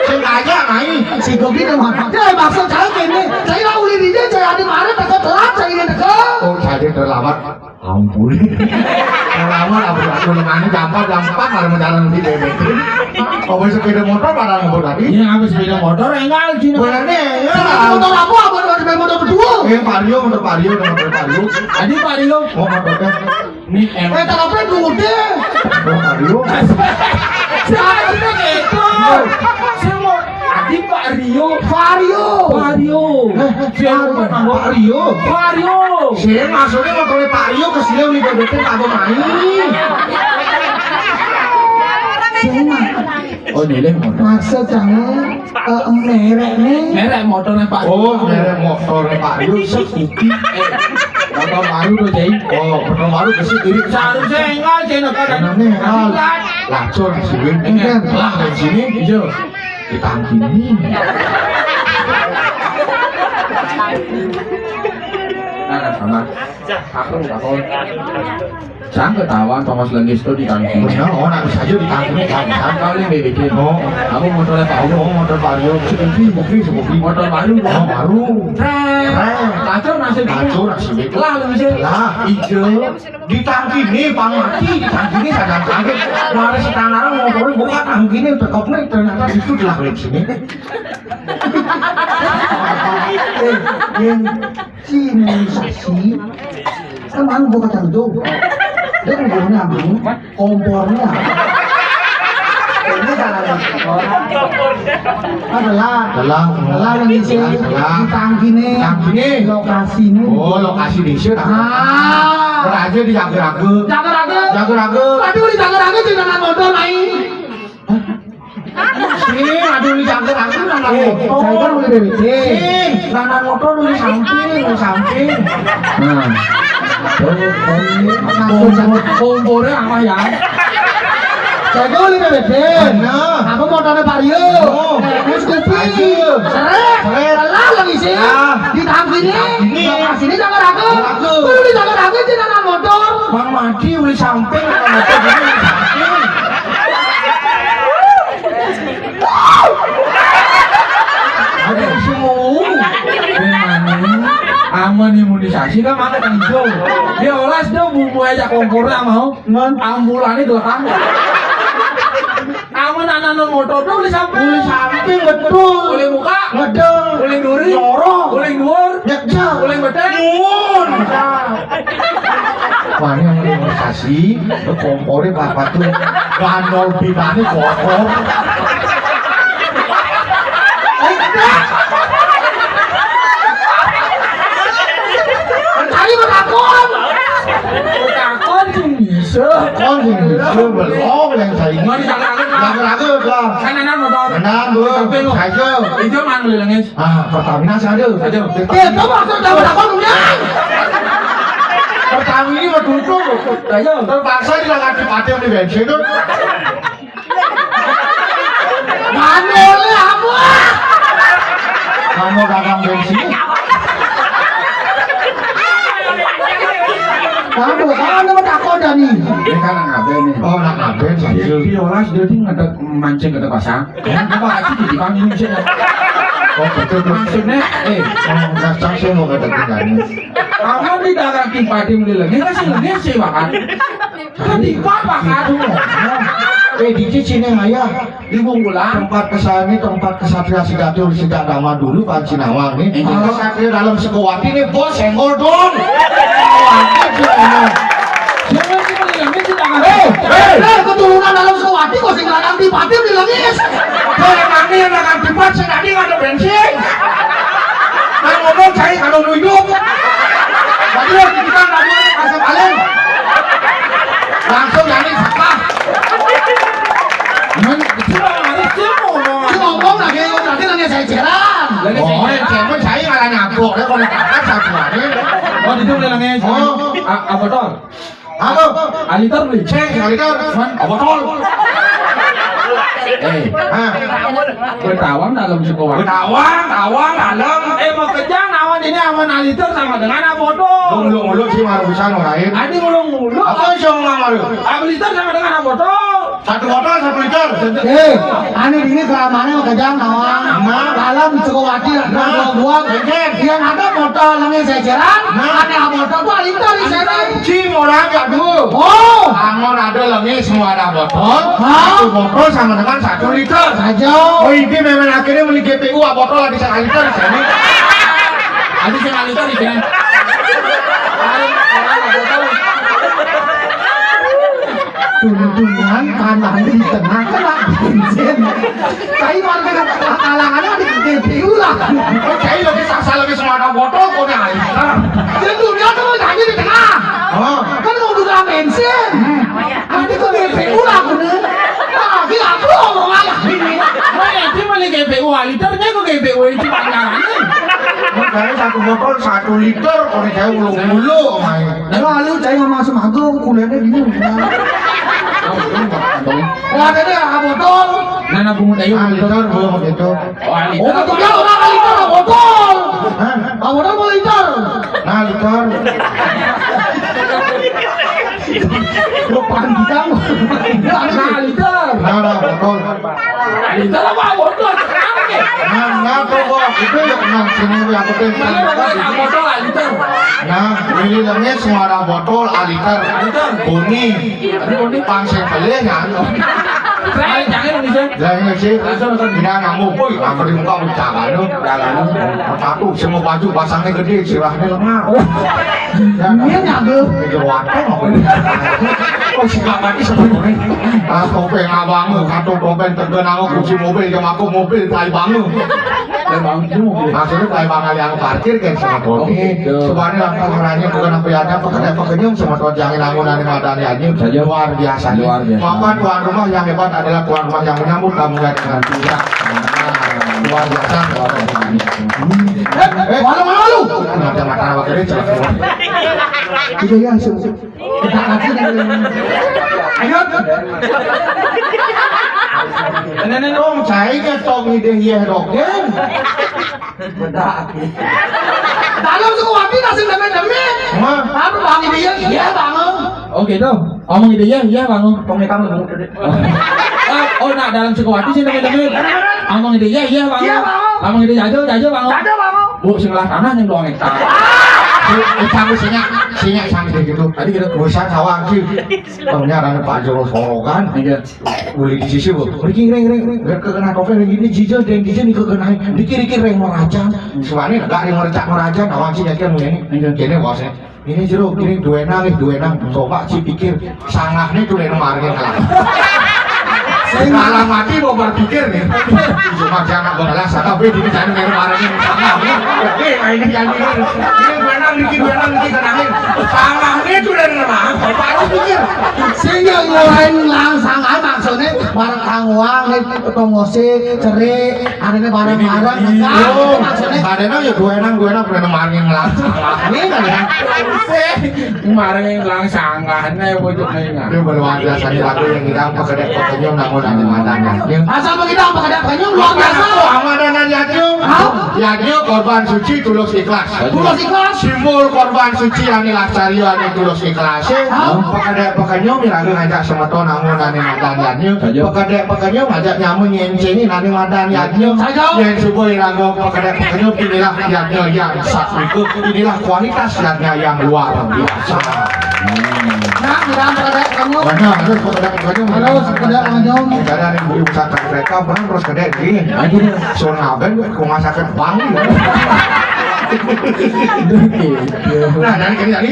Sengaja main. Si Gobi kan makan. Ya, maksud saya gini, saya lah uli dia, saya ada marah, teko telat, saya ini teko. Oh, jadi terlambat. Ampun. Terlambat, ampun, aku lemahnya jam empat, jam empat, baru mendalam di bebek. Oh, sepeda motor pada ngumpul tadi? Iya, apa sepeda motor, enggak, Cina. Benernya, ya. Sepeda motor apa? Apa ada sepeda motor berdua? Eh, Vario, motor Vario, motor Vario. Tadi Vario. Oh, motornya. Ini Eh, emang. Tapi dude. Aduh. Siapa sih itu? Saya mau tadi Pak Rio. Vario. Vario. Eh, Siapa Vario. Nama Pak Rio? Vario. Saya maksudnya mau ke Pak Rio ke sini nih, betul tak mau main. Saya mah. Oh, ini motor. Maksud saya, eh, merek nih. Merek motornya Pak. Oh, merek motor Pak Rio, Suzuki. Eh. Motor baru to, Cai. Oh, motor baru besi diri. Seharusnya enggak, Cai, nak ada. Nah, nih, enggak. Lacur sih, Win. Enggak. Lah, di sini. Iya. Ditangkini. Nah, sama. Aku, aku. Sang ketahuan Thomas Lengis tuh ditangkini. Benar, oh, nak saja ditangkini, kan. Sang kali B B C. Oh. Aku motornya Pak Uno, motor Vario. Seperti, seperti, seperti. Motor baru. Oh, baru. Rem. Rem. Kacau nasib. Kacau nasib. Lah, lu bisa. Lah. Iya. Ditangkini, Pak Mati, ditangkini sadang kaget. Mari si Tanara motornya buka tangkini, tekoknya ternyata itu lah, di sini. Eh, yang si imunisasi, kan mau buka tentu. Dia udah nyambung, kompornya. Ini salah nih. Adalah, adalah, adalah yang isi. Adalah. Di tangkini. Tangkini. Lokasi ini. Oh, lokasi di sini. Ah. Beraja di jaga-jaga. Jaga-jaga. Jaga-jaga. Aduh, di jaga-jaga di dalam motor, Mai. Sing, aduh, di jaga-jaga dalam motor. Saya kan udah dari sini. Sing, dalam motor di samping, di samping. Nah. Kompor-, kompornya apa ya? Jago lima bebek. Bener. Aku motornya Vario. Oh. Terus kopi. Ayo. Seret. Seret. Lelah lagi sih. Ah. Di tangkini. Di tangkini. Lokasi ini jangan ragu. Jangan ragu. Kudu di jangan ragu sih, tanah motor. Bang Madi uli samping, tanah motor ini uli samping. Ada semua. Memang. Aman imunisasi kan, mana kan hijau. Dia olas dong, bumbu aja kompornya mau. Ngon. Ambulannya doang. Aman anak non motor tuh uli samping. Uli samping, betul. Uli muka. Ngedeng. Uli duri. Jorok. Uli dhuwur. Nyekjek. Uli bedeng. Nyuwun. Wah, ini yang imunisasi, kompornya bapak tuh ganol bidane kotor. Tadi mau takon. Takon sing bisa. Kon sing bisa, belum yang saya ini. Mari, jangan, jangan. Jangan, jangan, belum. Kan enak motor. Enak, belum. Tapi lu. Saya. Itu mana beli lagi? Ah, Pertamina saya ada. Ada. Itu maksud tahu apa, Bang? Pertamina mah tutup. Ayo. Terpaksa dilanggar di paten di bensin tuh. Mana oleh apa? Kamu dagang bensin? Kamu, kamu nama takut dah nih. Ini kan anak ngaben nih. Oh, anak ngaben, saya. Di olas dia tuh ngadeg mancing ke pasar. Kenapa aja di panggung sih? Oh, betul, betul. Maksudnya, eh, oh, dasar sih mau kata tinggalnya. Kamu di dagang di padi melileng, ini sih, ini sih, bahkan. Kan di papa kan. Eh, di sini, ayah. Di Bungkulan. Tempat kesana, tempat kesatria sejati sejak zaman dulu, Panji Nawang nih. Iya. Kesatria dalam Sukawati nih, bos, senggol dong. Sukawati, Jangan sih, Bang, ini sih tangan. Eh, eh, eh, keturunan dalam Sukawati kok sing lanang di Patim di Lengis. Kok yang nanti yang lanang di Pat, sing tadi nggak ada bensin. Kan ngomong, saya kalau nunduk. Tadi kita nggak ada kasih paling. Langsung dari Sapa. Men, itu harus dia ngomong. Dia ngomong lagi, nanti nanya saya ceran. Lagi saya ceran. Oh, saya nggak nanya apa. Dia kalau kata satu aja. Oh, itu udah nanya. Oh. A-, apa tuh? Halo. Aliter beli. Cek, aliter. Man, botol. Eh, ah. Betawang dalam sekolah. Betawang, tawang dalam. Eh, mau kejang awan ini awan aliter sama dengan apa botol? Ngulung-ngulung sih, maru bisa, no, lain. Adi ngulung-ngulung. Apa sih, Om Maru? Aliter sama dengan apa botol? Satu botol, satu liter. Eh, ane dini kelamaan mau kejang awan. Nah. Dalam sekolah. Nah. Buat. Yang ada botol ini saya ceran. Nah. Ada botol tuh aliter di sana. Cing, orang gaduh. Oh. Angor ada lengis, semua ada botol. Hah? Satu botol sama dengan satu liter. Saja. Oh, ini memang akhirnya beli G P U, ah, botol lagi sekali liter di sini. Ada sekali liter di sini. Tuntungan tanah di tengah kena bensin. Tapi warga kalangannya ada G P U lah. Oke, lagi sasa lagi semua ada botol kok nih. Jadi dunia tuh lagi di tengah. Oh. Kan mau buka bensin. Nanti kok G P U lah aku nih. Lagi aku ngomong aja ini. Nah, itu mana G P U aliternya kok G P U itu panjangannya. Makanya Satu botol satu liter, kalau saya ulung dulu, main. Lalu, lalu saya nggak masuk magang, kuliahnya bingung. Wah, ada deh, ah, botol. Nah, nah, bungut ayo. Ah, liter, bu, gitu. Oh, ah, liter. Oh, betul ya, orang ah, liter, ah, botol. Hah? Ah, botol mau liter. Nah, liter. Lu panjang. Nah, liter. Nah, nah, botol. Nah, liter apa botol? Nah, nah, tuh, Bu. Itu ya, nah, sini, Bu, aku tuh. Nah, botol, ah, liter. Nah, ini namanya suara botol, ah, liter. Liter. Bunyi. Tadi bunyi. Pang sing pelih, nah. Saya jangan Indonesia. Jangan sih. Langsung, langsung. Tidak ngamuk. Woi, apa di muka ucapan lu? Jangan. Satu, semua baju pasangnya gede, sirahnya lemah. Iya, nyago. Mikir waduh, apa ini? Oh, si Gak mati sebenarnya. Ah, topeng abang lu, kantong topeng terkenal, kunci mobil, yang aku mobil, tai bang lu. Tai bang lu. Maksudnya tai bang yang parkir kan sama topeng. Oh, gitu. Sebenarnya apa orangnya bukan apa ya, ada pekerja pekenyum sama tuan jangan anggun dari madani aja. Saja. Luar biasa. Luar biasa. Maka tuan rumah yang hebat adalah tuan rumah yang menyambut tamunya dengan tidak. Luar biasa, luar biasa. Eh, eh, malu, malu, malu. Ada mata awak ini celak semua. Itu ya, se-, kita kasih dari ini. Ayo. Nenek dong, saya nggak tahu ide ya, dok, ya. Bedak. Dalam Sukawati nasi demi-demi. Hah? Apa bang ini ya? Iya, bang. Oh, gitu. Omong gitu ya, iya, bang. Tong hitam lu. Oh. Eh, oh, nah, dalam Sukawati sih demi-demi. Omong gitu ya, iya, bang. Iya, bang. Omong gitu ya, aja, aja, bang. Ada, bang. Bu, sebelah tanah yang doang hektar. Si, eh, sama sinya, sinya sama gitu. Tadi gitu. Bisa sawang sih. Ternyata ada Pak Jolo Sorokan. Iya. Boleh di sisi, Bu. Riki, ring, ring, ring. Gak kena topeng lagi ini, jijil, dan jijil, nih kena. Dikir-dikir, ring, meracan. Suaranya gak, ring, meracan, meracan. Awan sih, yakin, Bu, ini. Iya. Ini, bosnya. Ini jeruk, ini duenang, ini duenang. Coba sih pikir, sanggah nih duenang margin lah. Saya malah mati mau berpikir nih. Cuma jangan berkelas, tapi di sana nih margin sanggah nih. Oke, nah ini jadi ini. Ini duenang, ini duenang, ini kenangin. Sanggah nih duenang mah, baru pikir. Sehingga ngelain langsung aja maksudnya, bareng kanguang, nih, tongose, cerik, ada nih bareng-bareng. Ini, enggak, iya. Maksudnya. Ada nih ya duenang, duenang, duenang margin langsung. Ini kan ya. Kemarin yang bilang sanggahnya bojok nengah. Ini baru ada satu lagu yang kita pakai pakai namun ada matanya. Yang asal kita pakai pakai luar biasa. Apa nama dan Yadnya? Hah? Yadnya korban suci tulus ikhlas. Tulus ikhlas. Simbol korban suci anu laksari anu tulus ikhlas. Hah? Pakai pakai miraga ngajak semeton namun anu madan Yadnya. Saja. Pakai pakai ngajak nyamu nyenceni anu madan Yadnya. Saja. Yang subuh iraga pakai pakai inilah Yadnya yang satu itu. Inilah kualitas Yadnya yang luar biasa. Nah, udah pada kamu. Mana ada pada kamu. Halo, pada kamu. Negara yang beri usaha mereka bang terus gede gini. Aduh, soalnya ben rumah sakit bang. Nah, dari kene tadi,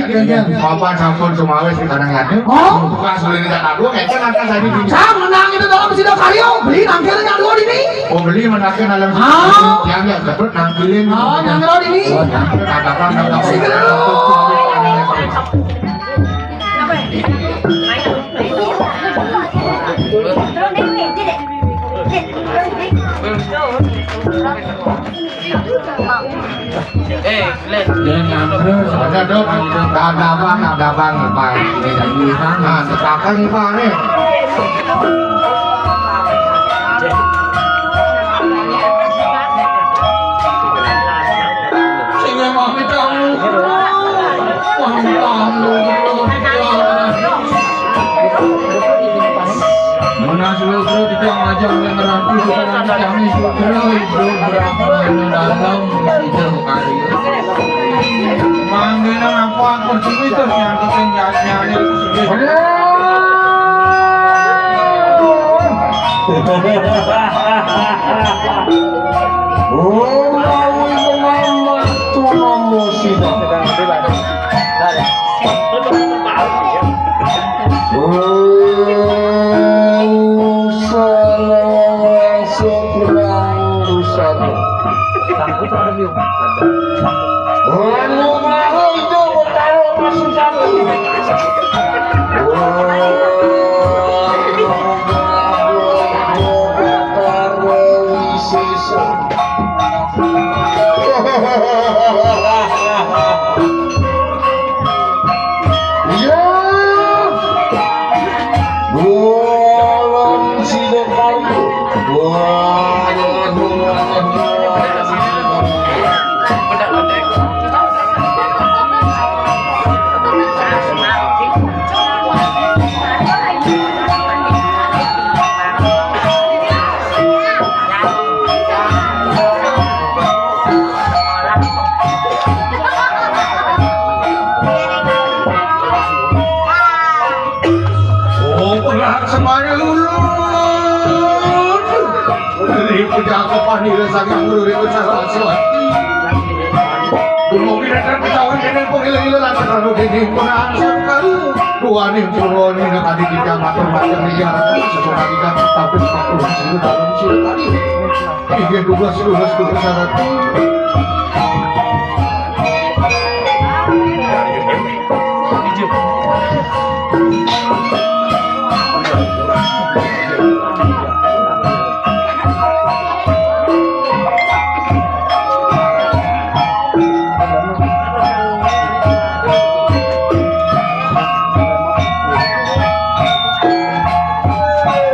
papan sampun sumawis di tanah ngadu. Oh? Buka sulit tidak tahu, kayaknya nanti saya di sini. Saya menang itu dalam sida karyo, beli nangkir ngadu ini. Oh, beli menangkir dalam. Ah. Yang nggak dapat nangkirin. Oh, nangkir ini. Oh, nangkir, nangkir, nangkir. Sini dulu. Eh, Glenn. Jangan ngambil. Ada dong. Ada abang, ada abang, Pak. Ini dari Ivan. Nah, sepakan, Pak, nih. Sehingga mami tahu. Mami tahu. Menas loro tidak ngajak oleh ngeranti bukan anak kami sutera itu berapa dalam itu kali. Mangga apa aku sini tuh yang keting nyari. Oh, mau itu nama tuh nama sih. Semuanya ulun. Dari puja aku panir saking guru itu salah suat. Dumugi datang ketahui dengan pengilang-ilang terlalu dini pun asal kalu. Dua nih purwani nak tadi kita matur macam ini harap sesuatu kita tapi waktu masih dalam sila tadi. Tiga dua dua dua satu.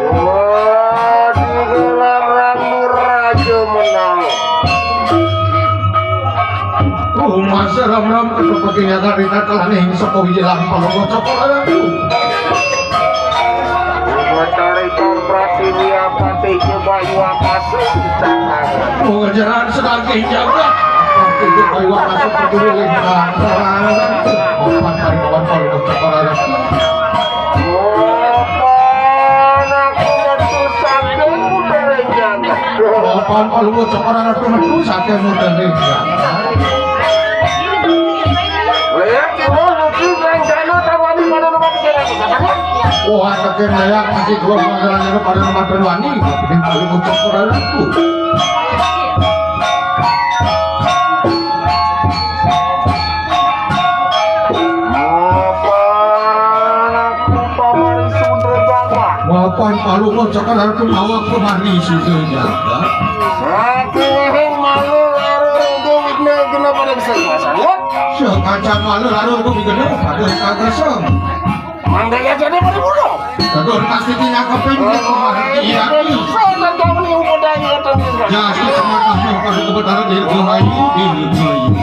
Wah, di dalam rambut raja menang. Oh, masa ram-ram ketok pakai nyaga di tatalan yang sepuh jelang kalau bocok orang tu. Mencari komprat ini apa tiga bayu apa sih? Oh, jalan sedang jaga. Apa tiga bayu apa sih? Peduli dengan orang. Empat hari kawan kalau bocok orang tu. Kapan kalau ngucap orang aku metu sakit muda nih. Wah, kakek layak masih dua panggilan itu pada nomor wani. Ini kalau ngucap orang aku. Mapan aku pamari sudra jaga. Mapan palu kocok karo awak pamari sudra jaga. Aku wahing malu laru rindu wigna gena pada bisa kuasa. Wah. Sekaca malu laru rindu wigna pada kagasa. Mandaya jadi pada bunuh. Aduh, pasti tinangkap ini. Iya. Saya tak tahu nih udah ingat. Ya, sih, semangat nih, kalau kebetulan di Rahayu, di Rahayu.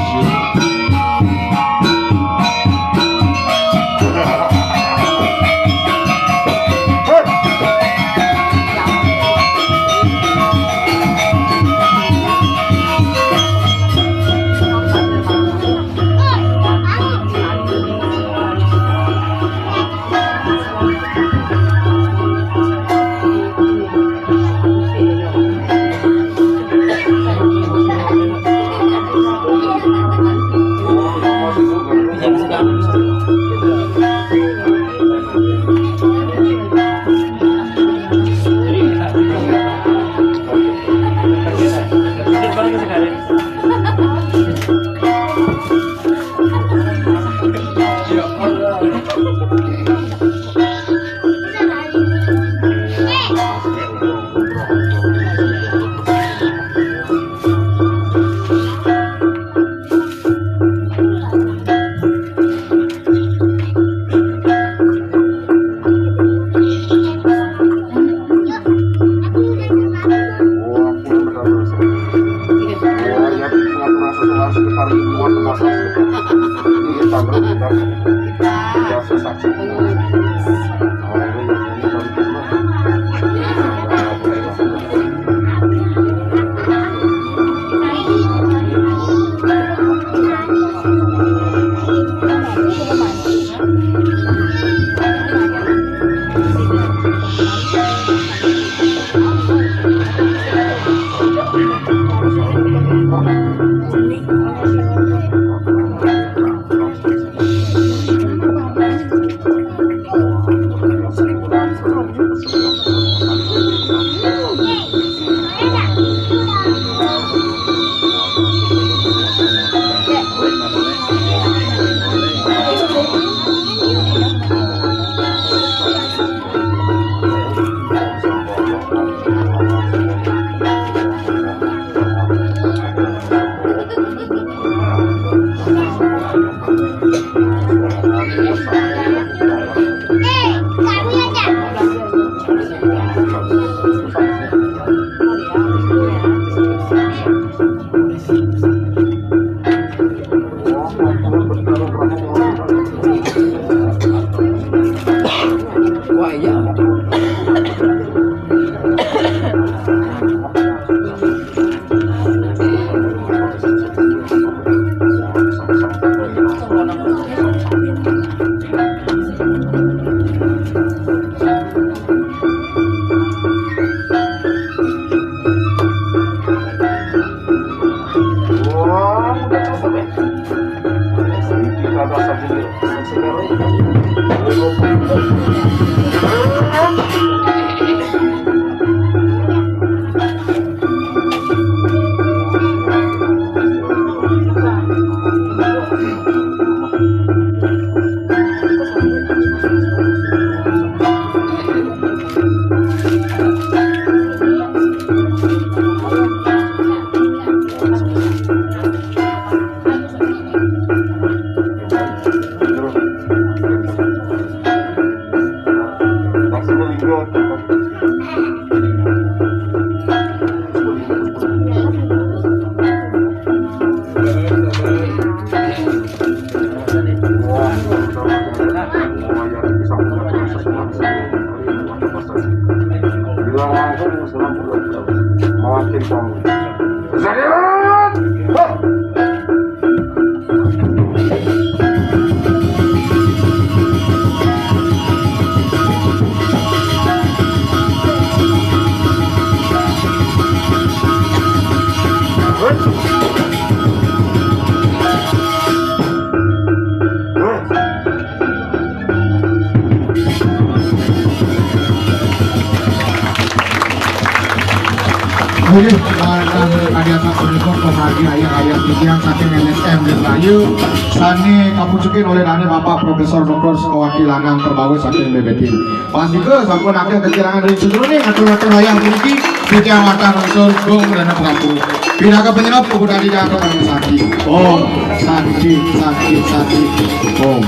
Oke, langkah kadiatan punika pamargi ayah-ayah titiang saking L S M Denrayu, sane kapucukin olih dane Bapak Profesor Doktor Sukawati Lanang Perbawa saking B B T. Pastika sampun akeh kakirangan ring sadurunge ngatur-ngatur ayah puniki, titiang wantah mangsur gong dana prabu. Pinaka panyerep, puguh dadi jangka parama santi. Om Santi, Santi, Santi, Om.